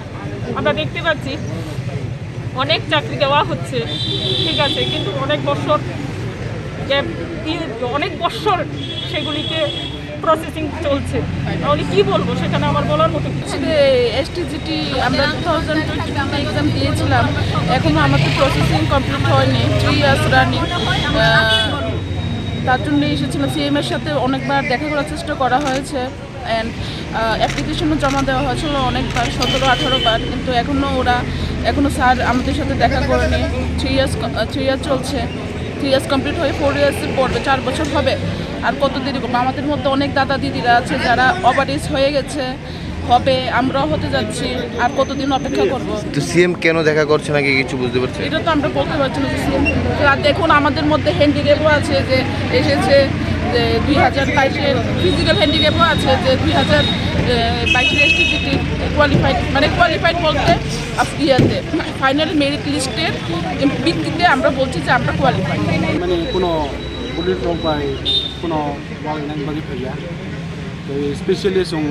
আমরা দেখতে পাচ্ছি অনেক চাকরি দেওয়া হচ্ছে, ঠিক আছে, কিন্তু অনেক বছর গ্যাপ দিয়ে অনেক বছর সেগুলিকে প্রসেসিং চলছে। তাহলে কি বলবো, সেখানে আমার বলার মতো কিছু নেই। আসলে এসটিজিটি আমরা টু থাউজেন্ড টোয়েন্টি টুতে এক্সাম দিয়েছিলাম, এখনো আমাদের প্রসেসিং কমপ্লিট হয়নি, থ্রি ইয়ার্স রানিং। তার জন্য এসেছিলাম, সিএম এর সাথে অনেকবার দেখা করার চেষ্টা করা হয়েছে। অ্যান্ড অ্যাপ্লিকেশনও জমা দেওয়া হয়েছিল অনেকবার, সতেরো আঠারো বার, কিন্তু এখনও ওরা, এখনও স্যার আমাদের সাথে দেখা করেনি। থ্রি ইয়ার্স, থ্রি ইয়ার্স চলছে, থ্রি ইয়ার্স কমপ্লিট হয়ে ফোর ইয়ার্সে পড়বে, চার বছর হবে। আর কত দেরি করবো? আমাদের মধ্যে অনেক দাদা দিদিরা আছে যারা ওভার এজ হয়ে গেছে, হবে, আমরাও হতে যাচ্ছি, আর কতদিন অপেক্ষা করবো? তো সিএম কেন দেখা করছে না কি কিছু বুঝতে পারছেন? এটা তো আমরা বলতে পারছি না যে সিএম। আর দেখুন, আমাদের মধ্যে হ্যান্ডিক্যাপও আছে, যে এসেছে, যে দুই হাজার বাইশের ফিজিক্যাল হ্যান্ডিক্যাপও আছে, যে দুই হাজার বাইশের এসটিজিটি কোয়ালিফাইড, মানে কোয়ালিফাইড বলতে আপ-, ইয়াতে ফাইনাল মেরিট লিস্টের ভিত্তিতে আমরা বলছি যে আমরা qualified. Mane kuno police rok bai kuno walai nang bagwi phaiya. Tei specially chwng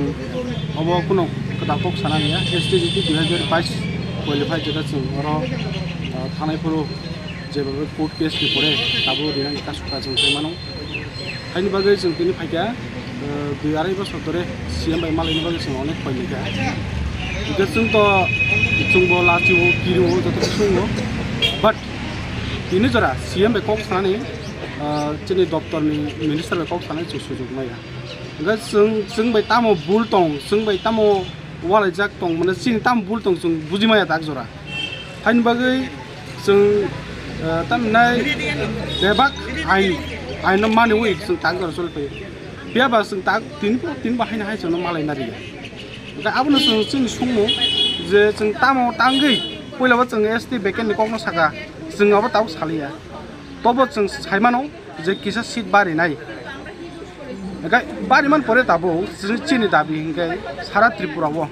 obo kuno kwtal kok sana ya, S T G T dui hajar bais qualify jeta chwng oro, ah, thanai phuru jeba court case ni pore tabuk rinani kasu kaisa chwng sai mano. Haini bagwi chwng tini phaikha, ah, dui arai bosor dhore C M bai malaini bagwi chwng onek koi laikha. Hingkhe chwng to, chwngbo lachio, kirio, joto khe chwngo. But tini jora C M bai kok sanani, ah, chini doptorni minister bai kok sanani chwng sujok maya. Hingkhe chwng, chwng bai tamo bul tong, chwng bai tamo walaijak tong, mane chini tamo bul tong chwng buji maya tak jora. Haini bagwi chwng, eh, tamhinai bebak ain, aino maniwi chwng tak jora choli phai. Phiya ba chwng tak tin, tin ba haino hai chwngno malai nariya. Hingkhe abono chwng chwngni sungmung je chwng tamo tangwi puila bo chwng S T vacant ni kokno saka, chwng abo tabuk saliya. Tobo chwng sai mano je kisa seat barinai. Hingkhe bariman pore tabuk chini, chini dabi hingkhe sara Tripura o.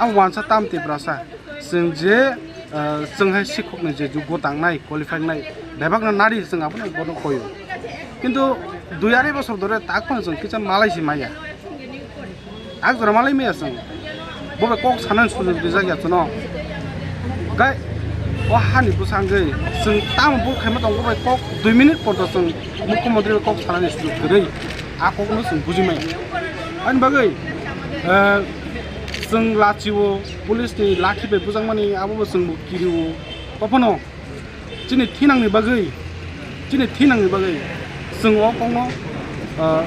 Ang wansa tam Tiprasa. Chwng je, ah, chwng hai sikhokni je juggo tangnai, qualify nai, bebakno nari chwng abono bono koyo. Kintu dui arai bosor dhore tak phano chwng kisa malai se maya. Ak jora malai maya chwng. Bo bai kok sanani sujok rijak ya chwngno. Gai o hani bwsangwi chwng tamo bul khaima tongo bai kok dui minute porto chwng mukhyamantri bai kok sanani sujok kwrwi. A kokno chwng buji maya. Ani bagwi, eh, chwng lachio, police ni lathi bai bwjakmani abo bo chwng bo kirio. Tophano chini thinangni bagwi, chini thinangni bagwi chwng o kokno, ah,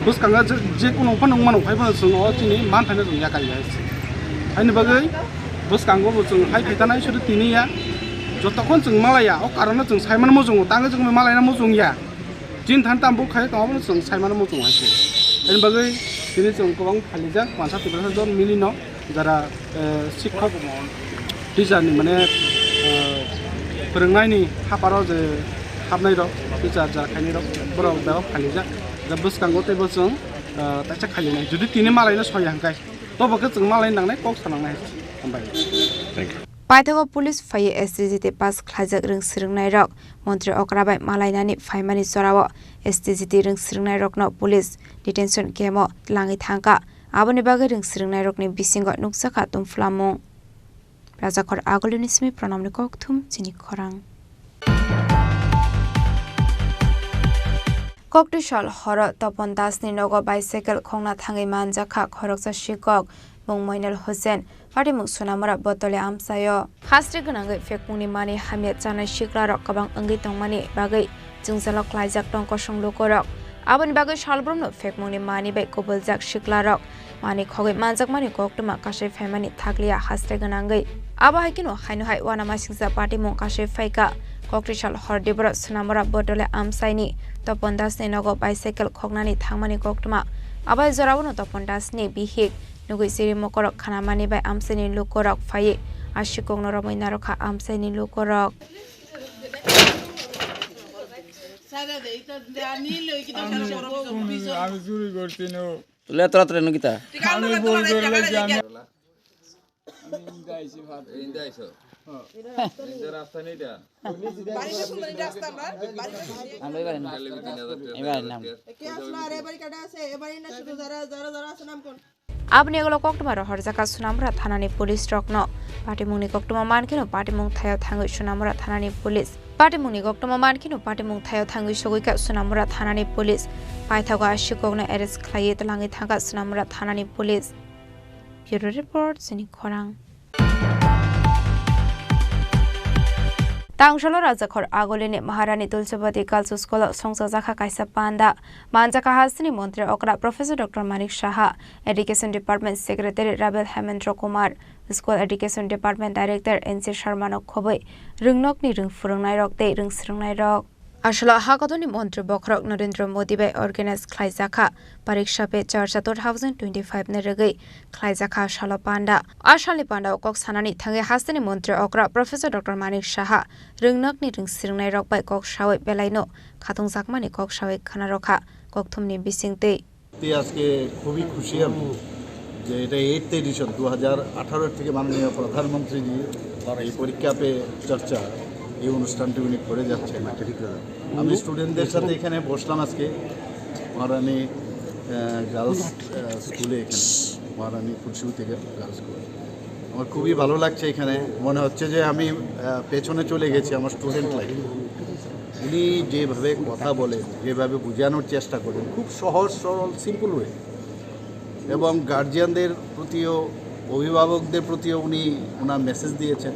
bwskango je, je kono phano wngmano, hai phano chwng o chini manthaino chwng yakarya hai se. Haini bagwi bwskango bo chwng hai khe tanai sudu tini ya, jotokhon chwng malaya, o karono chwng sai mano muchungo, tangwi chwng malaina muchungya. Chini than tam buk khai tongma chwng sai mano muchung hai se. Haini bagwi tini chwng kwbang phalijak, wansa Tiprasa jon milino. Jara, eh, sikhok teacher ni mane, eh, phwrwngnaini haparo je hapnai rok, teacher jara khainai rok, borok bebak phalijak. Da bwskango teibo chwng, eh, taisa khailainai. Jodi tini malaino soya hwnkhe, tobo khe chwng malai nangnai, kok sa nangnai. Hambai. Thank you. Paithago police phaiwi S T G T pass khlaijak rwng swrwngnairok. Montri okra bai malainani phaimani jorao S T G T rwng swrwngnairokno police detention camp o twlangwi thangkha. Aboni bagwi rwng swrwngnairokni bisingo nukjakha tumphlamung. Rajakhor Agulini simi Pranamni kokthum chini khorang. Koktwsal horo Topon Dasni nogo bicycle khongna thangwi manjakha khoroksa sikhok, mung Moinal Hussain, patimung Sonamura Botole amchaio. Haste gwnangwi phekmungni mani hamya chanai siklarok kwbang wngwi tongmani bagwi jwngjalo klaijak tong kosong lukurok. Aboni bagwi salbrumno phekmungni mani bai kubuljak siklarok mani khogwi manjakmani koktwma kasai phaimani thakliya haste gwnangwi. Abo hai kheno haino hai uanamasingcha patimung kasai phaikha. Koktwsal hor Diboro Sonamura Botole amchaini Topon Dasni nogo bicycle khoknani thangmani koktwma. Abo hai jorao no Topon Dasni bihik nugwi siri mokorok khanamani bai amchaini lukurok phaiwi a sikhokno romwi narwkha amchaini lukurok. আমি চুরি করছি না। তুলে তোরা তোরা নকিতা। আমরা এবারে না। এবারে নাম। কে আসলো আর এবারে কাটা আছে, এবারে না শুধু যারা, যারা, যারা আছে নাম কোন? Aboni ulo koktwma rohorjakha Sonamura thanani police rokno. Patimungni koktwma mankheno patimung thaio thangwi Sonamura thanani police. Patimungni koktwma mankheno patimung thaio thangwi sogwikha Sonamura thanani police. Paithago asikokno arrest khlaiwi twlangwi thangkha Sonamura thanani police. Bureau report, chini khorang. Tangsalo Rajakhor Agulini Maharani Tulsibati Girls School o songchajakha kaisa panda. Manjakha hasteni montri okra Professor Doctor Manik Saha, Education Department Secretary Rabel Hemendra Kumar, School Education Department Director N C Sharma no khobwi rwngnokni rwng phwrwngnairok tei rwng swrwngnairok. Aswla hakotorni montri bokhorok Narendra Modi bai organize khlaijakha Pariksha Pe Charcha two thousand twenty-five ni rwgwi khlaijakha aswla panda. Aswlani panda o kok sanani thangwi hasteni montri okra Professor Doctor Manik Saha rwngnokni rwng swrwngnairok bai kok sawi belaino khatungjakmani kok sawi khwnarokha kokthumni bisingtwi. সত্যি আজকে খুবই খুশি আমি যে এটা eighth addition, দু হাজার আঠারো থেকে মাননীয় প্রধানমন্ত্রীজি এই পরীক্ষা পে চর্চা, এই অনুষ্ঠানটি উনি করে যাচ্ছেন। আমি স্টুডেন্টদের সাথে এখানে বসলাম আজকে মহারানী গার্লস স্কুলে, এখানে মহারানী তুলসীবতী গার্লস স্কুলে। আমার খুবই ভালো লাগছে এখানে। মনে হচ্ছে যে আমি পেছনে চলে গেছি আমার স্টুডেন্ট লাইফ। উনি যেভাবে কথা বলেন, যেভাবে বোঝানোর চেষ্টা করেন, খুব সহজ সরল সিম্পল ওয়ে, এবং গার্জিয়ানদের প্রতিও, অভিভাবকদের প্রতিও উনি ওনার মেসেজ দিয়েছেন।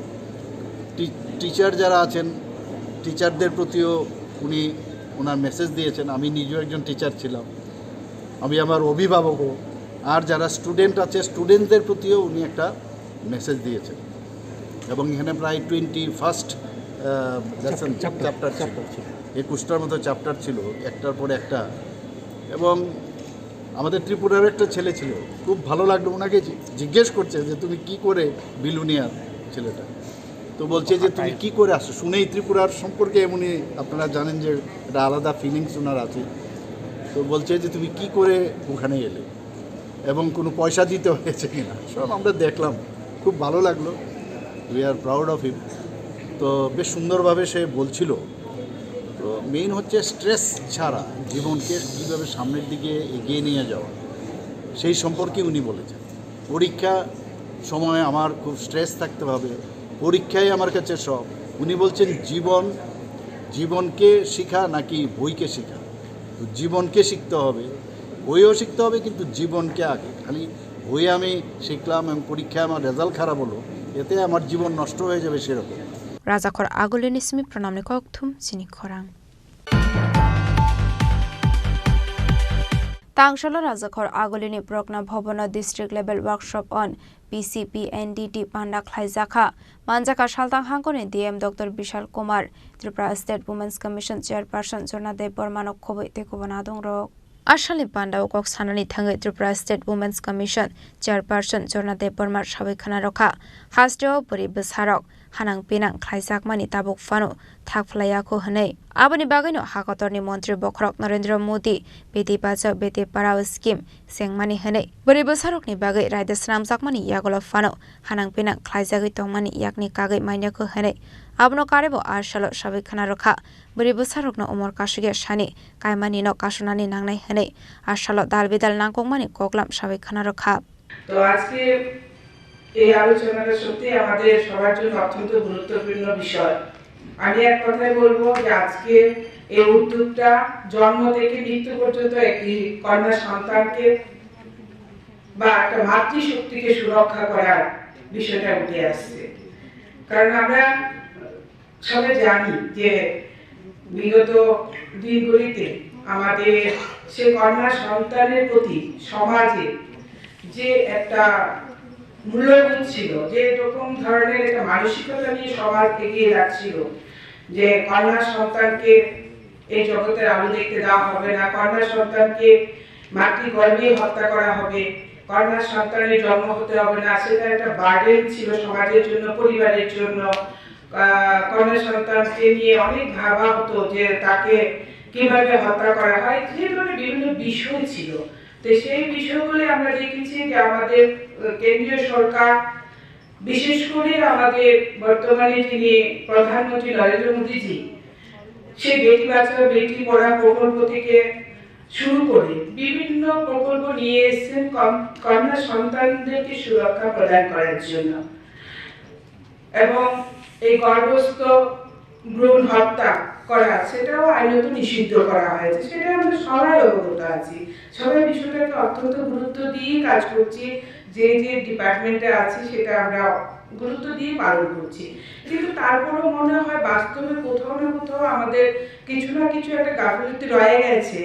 টিচার যারা আছেন, টিচারদের প্রতিও উনি ওনার মেসেজ দিয়েছেন। আমি নিজেও একজন টিচার ছিলাম, আমি আমার অভিভাবকও। আর যারা স্টুডেন্ট আছে, স্টুডেন্টদের প্রতিও উনি একটা মেসেজ দিয়েছেন। এবং এখানে প্রায় টোয়েন্টি ফার্স্ট লেসন, চ্যাপ্টার ছিল। একুশটার মতো চ্যাপ্টার ছিল, একটার পর একটা। এবং আমাদের ত্রিপুরার একটা ছেলে ছিল, খুব ভালো লাগলো। ওনাকে জি- জিজ্ঞেস করছে যে, "তুমি কি করে বিলুনিয়ার ছেলেটা?" তো বলছে যে, "তুমি কি করে আসো?" শুনেই ত্রিপুরার সম্পর্কে এমনই, আপনারা জানেন যে একটা আলাদা ফিলিংস ওনার আছে। তো বলছে যে, "তুমি কি করে ওখানে এলে এবং কোনো পয়সা দিতে হয়েছে কিনা?" সব আমরা দেখলাম, খুব ভালো লাগলো। We are proud of him। তো বেশ সুন্দরভাবে সে বলছিল। তো মেইন হচ্ছে স্ট্রেস ছাড়া জীবনকে কীভাবে সামনের দিকে এগিয়ে নিয়ে যাওয়া, সেই সম্পর্কে উনি বলেছেন। পরীক্ষা সময় আমার খুব স্ট্রেস থাকতে হবে, পরীক্ষাই আমার কাছে সব। উনি বলছেন, "জীবন, জীবনকে শিখা নাকি বইকে শিখা?" তো জীবনকে শিখতে হবে, বইও শিখতে হবে, কিন্তু জীবনকে আগে। খালি বই আমি শিখলাম এবং পরীক্ষায় আমার রেজাল্ট খারাপ হলো, এতে আমার জীবন নষ্ট হয়ে যাবে সেরকম। Rajakhor Agulini simi pranamni kokthum chini khorang. Tangsalo Rajakhor Agulini Prokna Bhabono District Level Workshop on P C P N D T panda khlaijakha. Manjakha Saltang Hangkoni D M Doctor Bishal Kumar, Tripura State Women's Commission Chairperson Jorna Debbarmano khobwi tei kubun adongrok. Asalni panda o kok sanani thangwi Tripura State Women's Commission Chairperson Jorna Debbarma sawi khwnarokha. Hasteo bwrwi bwsarok hanang pinang khlaijakmani tabuk phano thak phlaiya kho hwnwi. Aboni bagwino hakotorni montri bokhorok Narendra Modi Beti Bachao Beti Padhao scheme sengmani hwnwi bwrwi bwsarokni bagwi raida swnamjakmani yagulo phano hanang pinang khlaijagwi tongmani yakni kagwi manya kho hwnwi abono karwibo a salo sawi khwnarokha. Bwrwi bwsarokno umor kasugya sani kaimanino kasonani nangnai hwnwi a salo dal bidal nangkukmani koklam sawi khwnarokha. তো আজকে এই আলোচনাটা সত্যি আমাদের সবার জন্য অত্যন্ত গুরুত্বপূর্ণ বিষয়। আমি এক কথায় বলবো যে আজকে এই উদ্যোগটা জন্ম থেকে মৃত্যু পর্যন্ত একটি কন্যা সন্তানকে বা একটা মাতৃশক্তিকে সুরক্ষা করার বিষয়টা উঠে আসছে। কারণ আমরা সবাই জানি যে বিগত দিনগুলিতে আমাদের সে কন্যা সন্তানের প্রতি সমাজে যে একটা মূল্যবোধ ছিল, যে এরকম ধরনের একটা মানসিকতা নিয়ে সমাজ এগিয়ে যাচ্ছিল, যে কন্যা সন্তানকে এই জগতের আলো দেখতে দেওয়া হবে না, কন্যা সন্তানকে মাতৃগর্ভে হত্যা করা হবে, কন্যা সন্তানের জন্ম হতে হবে না, সেটা একটা বার্ডেন ছিল সমাজের জন্য, পরিবারের জন্য। আহ, কন্যা সন্তানকে নিয়ে অনেক ভাবা হতো যে তাকে কিভাবে হত্যা করা হয়, যে ধরনের বিভিন্ন বিষয় ছিল। তো সেই বিষয়গুলি আমরা দেখেছি যে আমাদের, আহ, কেন্দ্রীয় সরকার, বিশেষ করে আমাদের বর্তমানে যিনি প্রধানমন্ত্রী নরেন্দ্র মোদীজি, সেই বেটি বাঁচাও বেটি পড়াও প্রকল্প থেকে শুরু করে বিভিন্ন প্রকল্প নিয়ে এসেছেন কন-, কন্যা সন্তানদেরকে সুরক্ষা প্রদান করার জন্য। এবং এই গর্ভস্থ ভ্রূণ হত্যা করা, সেটাও আইনত নিষিদ্ধ করা হয়েছে, সেটা আমরা সবাই অবগত আছি। সবাই বিষয়টাকে অত্যন্ত গুরুত্ব দিয়ে কাজ করছি। যে যে ডিপার্টমেন্টে আছি, সেটা আমরা গুরুত্ব দিয়ে পালন করছি। কিন্তু তারপরেও মনে হয় বাস্তবে কোথাও না কোথাও আমাদের কিছু না কিছু একটা গাফিলতি রয়ে গেছে,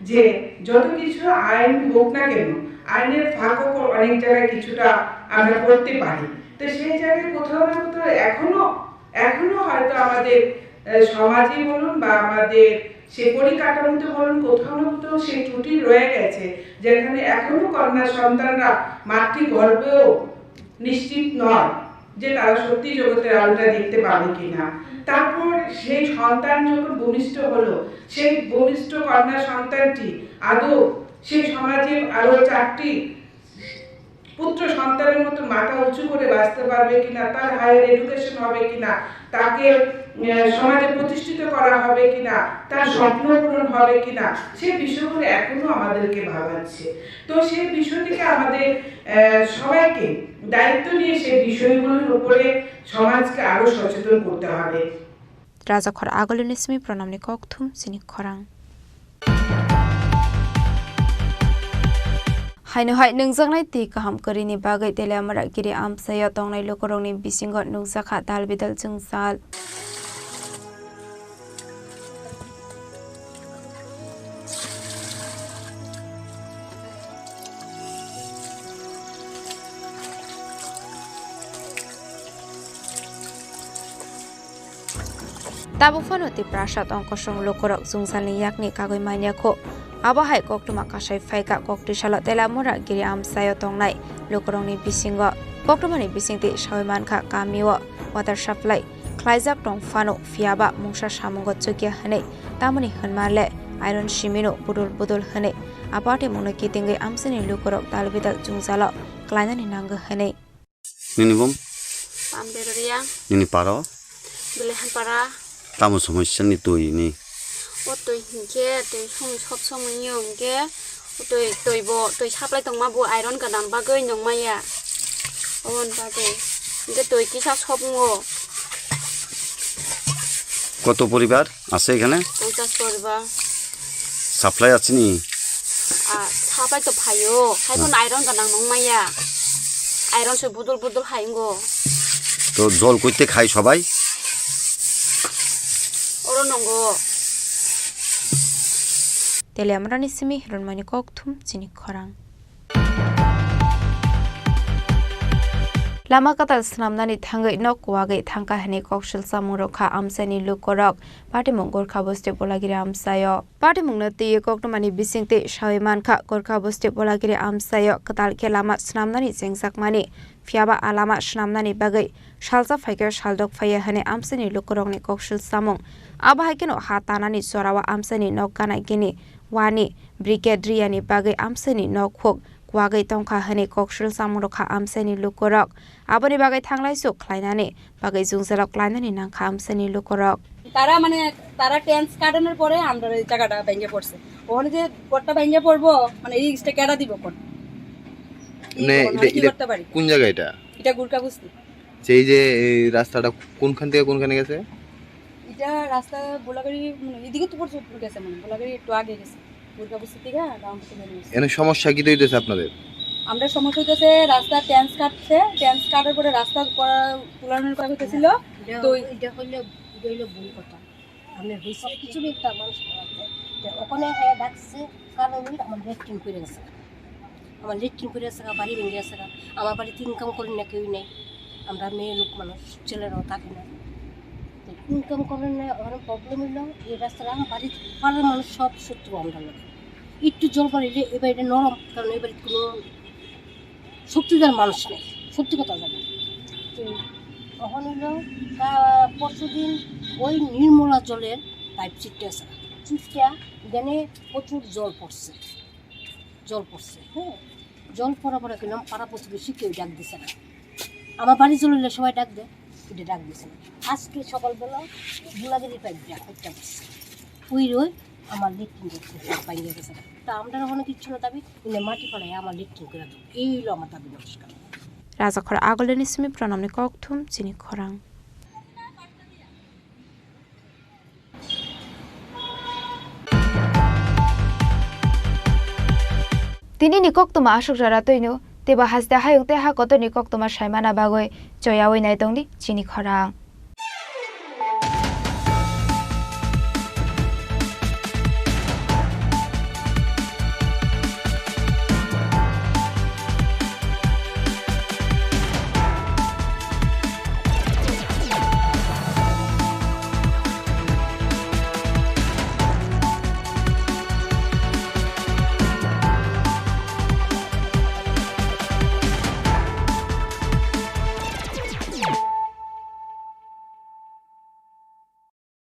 যে যত কিছু আইন হোক না কেন, আইনের ফাঁকও অনেক জায়গায় কিছুটা আমরা করতে পারি। তো সেই জায়গায় কোথাও না কোথাও এখনো, এখনো হয়তো আমাদের, আহ, সমাজে বলুন বা আমাদের সে পরিকাঠামোতে বলুন, কোথাও না কোথাও সেই ত্রুটি রয়ে গেছে, যেখানে এখনো কন্যা সন্তানরা মাতৃগর্ভেও নিশ্চিত নয় যে তারা সত্যি জগতের আলোটা দেখতে পাবে কিনা। তারপর সেই সন্তান যখন ভূমিষ্ঠ হলো, সেই ভূমিষ্ঠ কন্যা সন্তানটি আদৌ সেই সমাজে আরো চারটি পুত্র সন্তানের মতো মাথা উঁচু করে বাঁচতে পারবে কিনা, তার হায়ার এডুকেশন হবে কিনা, তাকে, আহ, সমাজে প্রতিষ্ঠিত করা হবে কিনা, তার স্বপ্ন পূরণ হবে কিনা, সে বিষয়গুলো এখনো আমাদেরকে ভাবাচ্ছে। তো সেই বিষয়টিকে আমাদের, আহ, সবাইকে দায়িত্ব নিয়ে সেই বিষয়গুলোর উপরে সমাজকে আরো সচেতন করতে হবে। Rajakhor agulini simi pranamni kokthum chini khorang. Haino hai nungjaknai twi kaham kwrwini bagwi Teliamura giri amchaio tongnai lukurokni bisingo nukjakha dal bidal jwngjal. Tabuk phano Tiprasa tong kosong lukurok jwngjalni yakni kagwi manya kho. Abo hai koktwma kasai phaikha koktwi salo Teliamura giri amchaio tongnai lukurokni bisingo. Koktwmani bisingtwi sawi mankha kamio water supply khlaijak tong phano, phiyaba mungsa samungo chukya hwnwi, tamoni hwnma le iron simino budul budul hwnwi a patimungno kitingwi amchaini lukurok dal bidal jwngjalo klainani nango hwnwi. Nini bum? Pamberoria. Nini paro? Belehan para. Tamo somosya ni twi ni? O twi hinkhe twi song sob somoi hinkhe twi, twi bo, twi supply tongma bo iron gwnang bagwi nungmaya. Oboni bagwi. Hinkhe twi kisa sob wngo. কত পরিবার আছে এখানে? পঞ্চাশ পরিবার। সাপ্লাই আছে নি? আ, সাপ্লাই তো ফাইও। হাইখন আ। আয়রন গনাং নংমাইয়া। আয়রন সে বুদুল বুদুল হাইঙ্গো। তো জল কইতে খায় সবাই? ওরো নঙ্গো। Teliamurani simi Ronmani kokthum chini khorang. Lama kwtal swnamnani thangwi nok kwagwi thangkha hwnwi koksil chamung rwkha amchaini lukurok. Patimung Gorkha Bosti Bolagiri amchaio. Patimungno twiwi koktwmani bisingtwi sawi mankha Gorkha Bosti Bolagiri amchaio kwtal khe lama swnamnani chengjakmani, phiyaba a lama swnamnani bagwi salsa phaikhe saldok phaiya hwnwi amchaini lukurokni koksil chamung. Abo hai kheno ha tanani jorao amchaini nok gana gini wani brigade riyani bagwi amchaini nok huk kwagwi tongkha hwnwi koksil chamung rwkha amchaini lukurok. Aboni bagwi thanglai suk khlainani bagwi jwngjalok klainani nangkha amchaini lukurok. তারা মানে, তারা টেন্স কাটানোর পরে আমরা এই জায়গাটা ভেঙে পড়ছে। ওখানে যে ঘরটা ভেঙে পড়বো, মানে এই রিস্কটা কেডা দিব কোন? কি মানে, করবো? এটা, আমি কি এটা করতে পারি? কোন জায়গা এটা? এটা গুরকা বস্তি। যে এই যে এই রাস্তাটা কোনখান থেকে কোনখানে গেছে? এটা রাস্তা বোলাগাড়ি, মানে, এদিকে তো পড়ছে, গেছে, মানে, বোলাগাড়ি একটু আগে গেছে, দুর্গাপুর থেকে রামপুর থেকে নিয়ে এসে। এনে সমস্যা কি হইতেছে আপনাদের? আমরা সমস্যা হইতেছে রাস্তা টেন্স কাটছে, টেন্স কাটার পরে রাস্তা করা, তুলানোর করা হইতেছিল। এটা, তো এটা হইলো, এটা হইলো ভুল কথা। আমি হয়েছে কিছু একটা মানুষ মারা যায়। তো ওখানে হ্যাঁ ডাকছে, কারণ হইলো আমার লেট্রিন করে গেছে। আমার লেট্রিন করে আছে গা, বাড়ি ভেঙে আছে গা। আমার বাড়িতে ইনকাম করি না, কেউ নেই। আমরা মেয়ে লোক মানুষ, ছেলেরাও থাকে না। তো ইনকাম করে না, ওখানে প্রবলেম হইলো, এই রাস্তাটা আমার বাড়ির পাড়ার মানুষ সব শত্রু আমরা লোক। একটু জল পড়লে এ বাড়িটা নরম, কারণ এই বাড়িতে কোনো শক্তিধর মানুষ নেই, সত্যি কথা জানি। তো তখন হইলো, তা পরশু দিন ওই নির্মলা জলের পাইপ ছিটকে আছে, ছিটকে এখানে প্রচুর জল পড়ছে। জল পড়ছে, হ্যাঁ, জল পড়া পড়া কিলাম, পাড়া প্রতিবেশী কেউ ডাক দিছে না। আমার বাড়ি চলে এলে সবাই ডাক দেয়, এটা ডাক দিছে না। আজকে সকালবেলা গোলাগিরি পাইপ ডাক একটা করছে, ওই রই আমার লেট্রিন করতে পাইনি গেছে। তা আমরা অনেক ইচ্ছে না দাবি, কিন্তু মাটি পাড়ায় আমার লেট্রিন করে দাও, এই হলো আমার দাবি নমস্কার। Rajakhor Agulini simi Pranamni kokthum chini khorang. Tini ni koktwma aswk jora twino, teibo haste hayung tei ha kotorni koktwma saimana bagwi choyawi naitongdi chini khorang.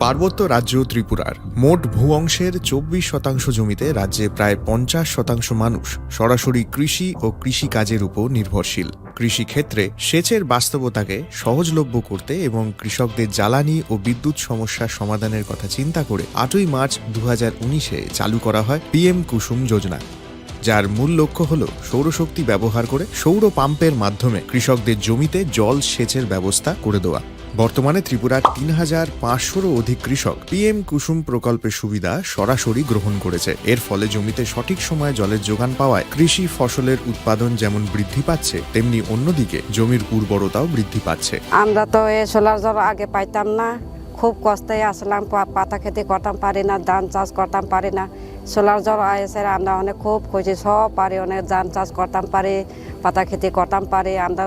পার্বত্য রাজ্য ত্রিপুরার মোট ভূ অংশের চব্বিশ শতাংশ জমিতে রাজ্যে প্রায় পঞ্চাশ শতাংশ মানুষ সরাসরি কৃষি ও কৃষিকাজের উপর নির্ভরশীল। কৃষিক্ষেত্রে সেচের বাস্তবতাকে সহজলভ্য করতে এবং কৃষকদের জ্বালানি ও বিদ্যুৎ সমস্যা সমাধানের কথা চিন্তা করে আটই মার্চ দু হাজার উনিশে চালু করা হয় পিএম কুসুম যোজনা, যার মূল লক্ষ্য হল সৌরশক্তি ব্যবহার করে সৌর পাম্পের মাধ্যমে কৃষকদের জমিতে জল সেচের ব্যবস্থা করে দেওয়া। বর্তমানে ত্রিপুরার তিন হাজার পাঁচশোরও অধিক কৃষক পিএম কুসুম প্রকল্পের সুবিধা সরাসরি গ্রহণ করেছে। এর ফলে জমিতে সঠিক সময়ে জলের যোগান পাওয়ায় কৃষি ফসলের উৎপাদন যেমন বৃদ্ধি পাচ্ছে, তেমনি অন্যদিকে জমির উর্বরতাও বৃদ্ধি পাচ্ছে। আমরা তো এই সোলার জল আগে পাইতাম না, খুব কষ্টে আসলাম, পা-, পাতা খেতে করতাম পারি না, ধান চাষ করতাম পারি না। সোলার জল আইসে আমরা অনেক খুব খুশি, সব পারি, অনেক ধান চাষ করতাম পারি, পাতা খেতে করতাম পারি, আমরা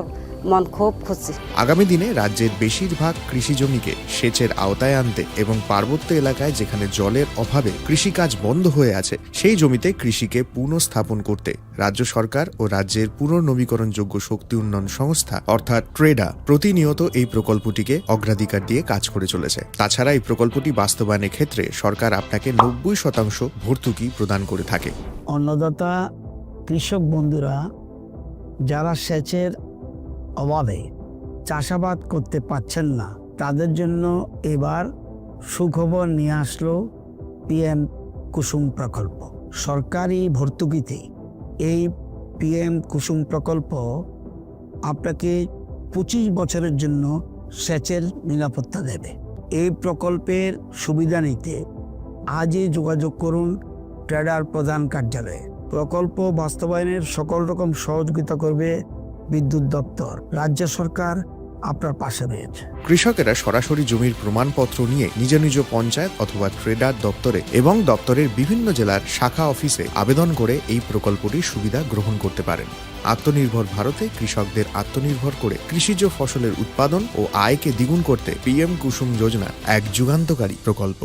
মন খুব খুশি। আগামী দিনে রাজ্যের বেশিরভাগ কৃষি জমিকে সেচের আওতায় আনতে এবং পার্বত্য এলাকায় যেখানে জলের অভাবে কৃষিকাজ বন্ধ হয়ে আছে, সেই জমিতে কৃষিকে পুনঃস্থাপন করতে রাজ্য সরকার ও রাজ্যের পুনর্নবীকরণযোগ্য শক্তি উন্নয়ন সংস্থা অর্থাৎ ট্রেডা প্রতিনিয়ত এই প্রকল্পটিকে অগ্রাধিকার দিয়ে কাজ করে চলেছে। তাছাড়া এই প্রকল্পটি বাস্তবায়নের ক্ষেত্রে সরকার আপনাকে নব্বই শতাংশ ভর্তুকি প্রদান করে থাকে। অন্নদাতা কৃষক বন্ধুরা যারা সেচের অভাবে চাষাবাদ করতে পারছেন না, তাদের জন্য এবার সুখবর নিয়ে আসলো পিএম কুসুম প্রকল্প। সরকারি ভর্তুকিতে এই পিএম কুসুম প্রকল্প আপনাকে পঁচিশ বছরের জন্য সেচের নিরাপত্তা দেবে। এই প্রকল্পের সুবিধা নিতে আজই যোগাযোগ করুন ট্রেডার প্রধান কার্যালয়ে। প্রকল্প বাস্তবায়নের সকল রকম সহযোগিতা করবে বিদ্যুৎ দপ্তর। রাজ্য সরকার আপনার পাশে রয়েছে। কৃষকেরা সরাসরি জমির প্রমাণপত্র নিয়ে নিজ নিজ পঞ্চায়েত অথবা ট্রেডার দপ্তরে এবং দপ্তরের বিভিন্ন জেলার শাখা অফিসে আবেদন করে এই প্রকল্পটির সুবিধা গ্রহণ করতে পারেন। আত্মনির্ভর ভারতে কৃষকদের আত্মনির্ভর করে কৃষিজ ফসলের উৎপাদন ও আয়কে দ্বিগুণ করতে পিএম কুসুম যোজনা এক যুগান্তকারী প্রকল্প।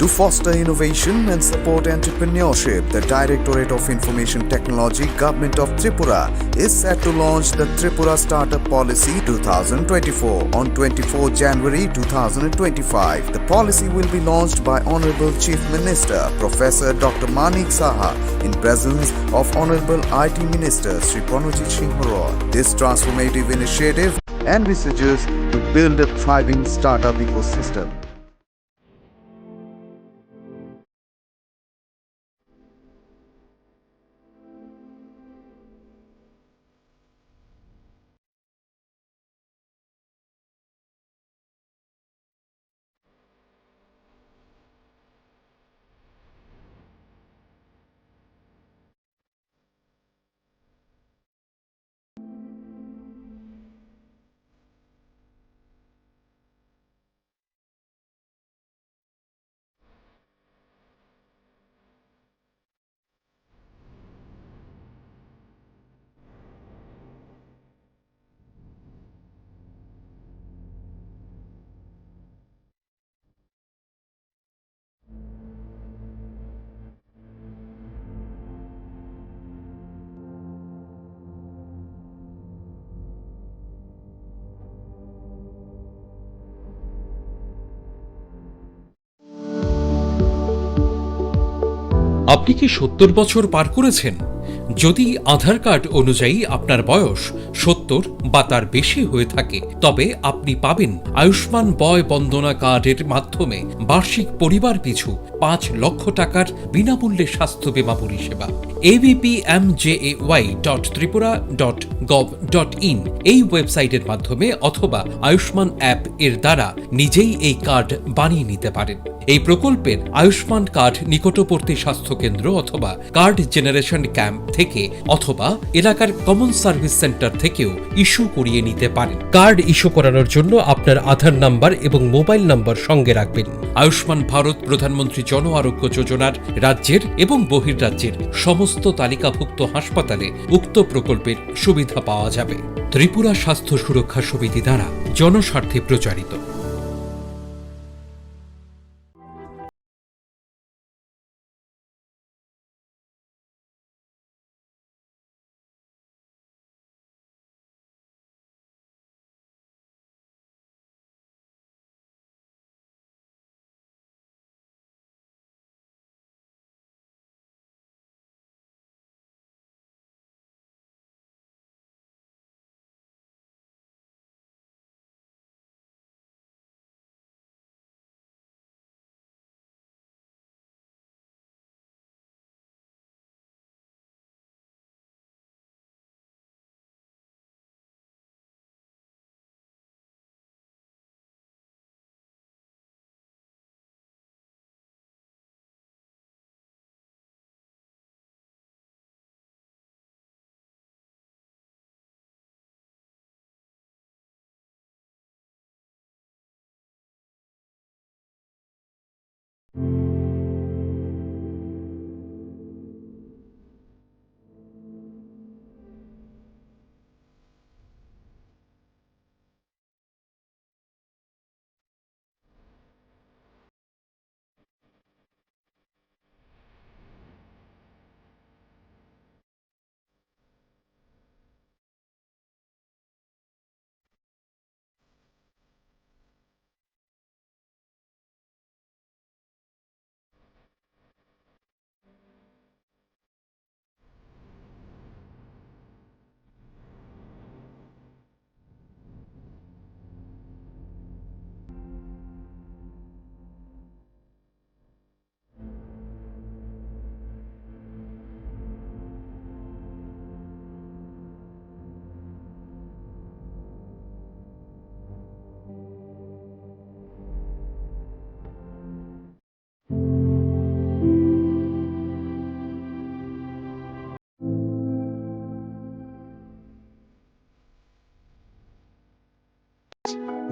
To foster innovation and support entrepreneurship, the Directorate of Information Technology, Government of Tripura, is set to launch the Tripura Startup Policy two thousand twenty-four on twenty-fourth January two thousand twenty-five. The policy will be launched by Honorable Chief Minister Professor Doctor Manik Saha in presence of Honorable I T Minister Shri Pranajit Singh Roy. This transformative initiative envisages to build a thriving startup ecosystem. আপনি কি সত্তর বছর পার করেছেন? যদি আধার কার্ড অনুযায়ী আপনার বয়স সত্তর বা তার বেশি হয়ে থাকে, তবে আপনি পাবেন আয়ুষ্মান বয় বন্দনা কার্ডের মাধ্যমে বার্ষিক পরিবার পিছু পাঁচ লক্ষ টাকার বিনামূল্যে স্বাস্থ্য বীমা পরিষেবা। ABPMJAY dot Tripura dot gov dot in এই ওয়েবসাইটের মাধ্যমে অথবা আয়ুষ্মান অ্যাপ এর দ্বারা নিজেই এই কার্ড বানিয়ে নিতে পারেন। এই প্রকল্পের আয়ুষ্মান কার্ড নিকটবর্তী স্বাস্থ্যকেন্দ্র অথবা কার্ড জেনারেশন ক্যাম্প থেকে অথবা এলাকার কমন সার্ভিস সেন্টার থেকেও ইস্যু করিয়ে নিতে পারেন। কার্ড ইস্যু করানোর জন্য আপনার আধার নাম্বার এবং মোবাইল নাম্বার সঙ্গে রাখবেন। আয়ুষ্মান ভারত প্রধানমন্ত্রী জন আরোগ্য যোজনার রাজ্যের এবং বহির্রাজ্যের সমস্ত তালিকাভুক্ত হাসপাতালে উক্ত প্রকল্পের সুবিধা পাওয়া যাবে। ত্রিপুরা স্বাস্থ্য সুরক্ষা সমিতি দ্বারা জনস্বার্থে প্রচারিত।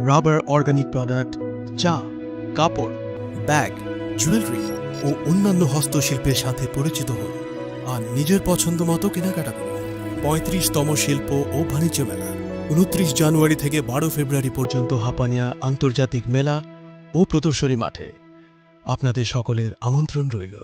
রাবার, অর্গানিক প্রোডাক্ট, চা, কাপড়, ব্যাগ, জুয়েলারি ও অন্যান্য হস্তশিল্পের সাথে পরিচিত হন আর নিজের পছন্দ মতো কেনাকাটা করুন। পঁয়ত্রিশতম শিল্প ও বাণিজ্য মেলা, ঊনত্রিশ জানুয়ারি থেকে বারো ফেব্রুয়ারি পর্যন্ত হাপানিয়া আন্তর্জাতিক মেলা ও প্রদর্শনী মাঠে। আপনাদের সকলের আমন্ত্রণ রইল।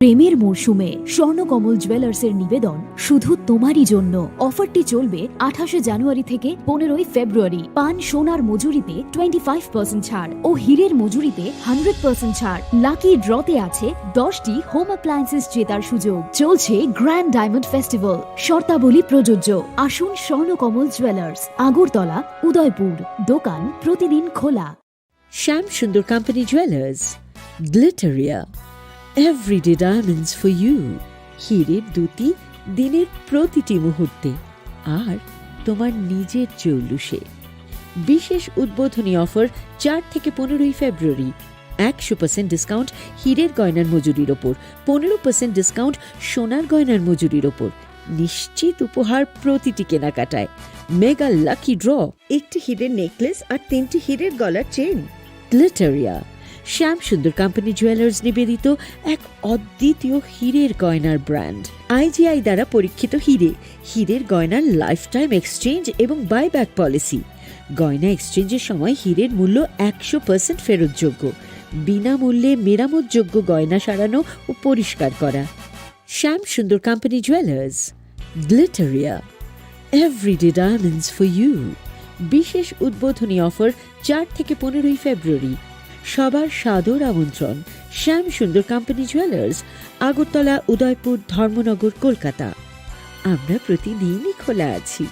প্রেমের মরশুমে স্বর্ণকমল জুয়েলার্সের নিবেদন শুধু তোমারই জন্য। অফারটি চলবে আঠাশে জানুয়ারি থেকে পনেরোই ফেব্রুয়ারি। পান সোনার মজুরিতে টোয়েন্টি ফাইভ পার্সেন্ট ছাড় ও হীরের মজুরিতে হান্ড্রেড পার্সেন্ট ছাড়। লাকি ড্রতে আছে দশটি হোম অ্যাপ্লায়েন্সেস জেতার সুযোগ। চলছে গ্র্যান্ড ডায়মন্ড ফেস্টিভ্যাল, শর্তাবলী প্রযোজ্য। আসুন স্বর্ণকমল জুয়েলার্স, আগরতলা, উদয়পুর। দোকান প্রতিদিন খোলা। Shyam Sundar company jewellers, Glitteria, everyday diamonds for you. হীরের দ্যুতি দিনের প্রতিটি মুহূর্তে, আর তোমার নিজের জৌলুসে। বিশেষ উদ্বোধনী অফার চার থেকে পনেরোই ফেব্রুয়ারি। একশো পার্সেন্ট ডিসকাউন্ট হীরের গয়নার মজুরির ওপর, পনেরো পার্সেন্ট ডিসকাউন্ট সোনার গয়নার মজুরির ওপর। নিশ্চিত উপহার প্রতিটি কেনাকাটায়। মেগা লাকি ড্র, একটি হীরের নেকলেস আর তিনটি হীরের গলার চেন। গ্লিটারিয়া, শ্যাম সুন্দর কোম্পানি জুয়েলার্স নিবেদিত এক অদ্বিতীয় হীরের গয়নার ব্র্যান্ড। আইজিআই দ্বারা পরীক্ষিত হীরে, হীরের গয়নার লাইফ টাইম এক্সচেঞ্জ এবং বাইব্যাক পলিসি। গয়না এক্সচেঞ্জের সময় হীরের মূল্য একশো পার্সেন্ট ফেরতযোগ্য। বিনামূল্যে মেরামতযোগ্য গয়না সারানো ও পরিষ্কার করা। Shyam Sundar company jewellers, Glitteria, everyday diamonds for you. বিশেষ উদ্বোধনী অফার চার থেকে পনেরোই ফেব্রুয়ারি। সবার সাদর আমন্ত্রণ। শ্যাম সুন্দর কোম্পানি জুয়েলার্স, আগরতলা, উদয়পুর, ধর্মনগর, কলকাতা। আমরা প্রতিদিনই খোলা আছি।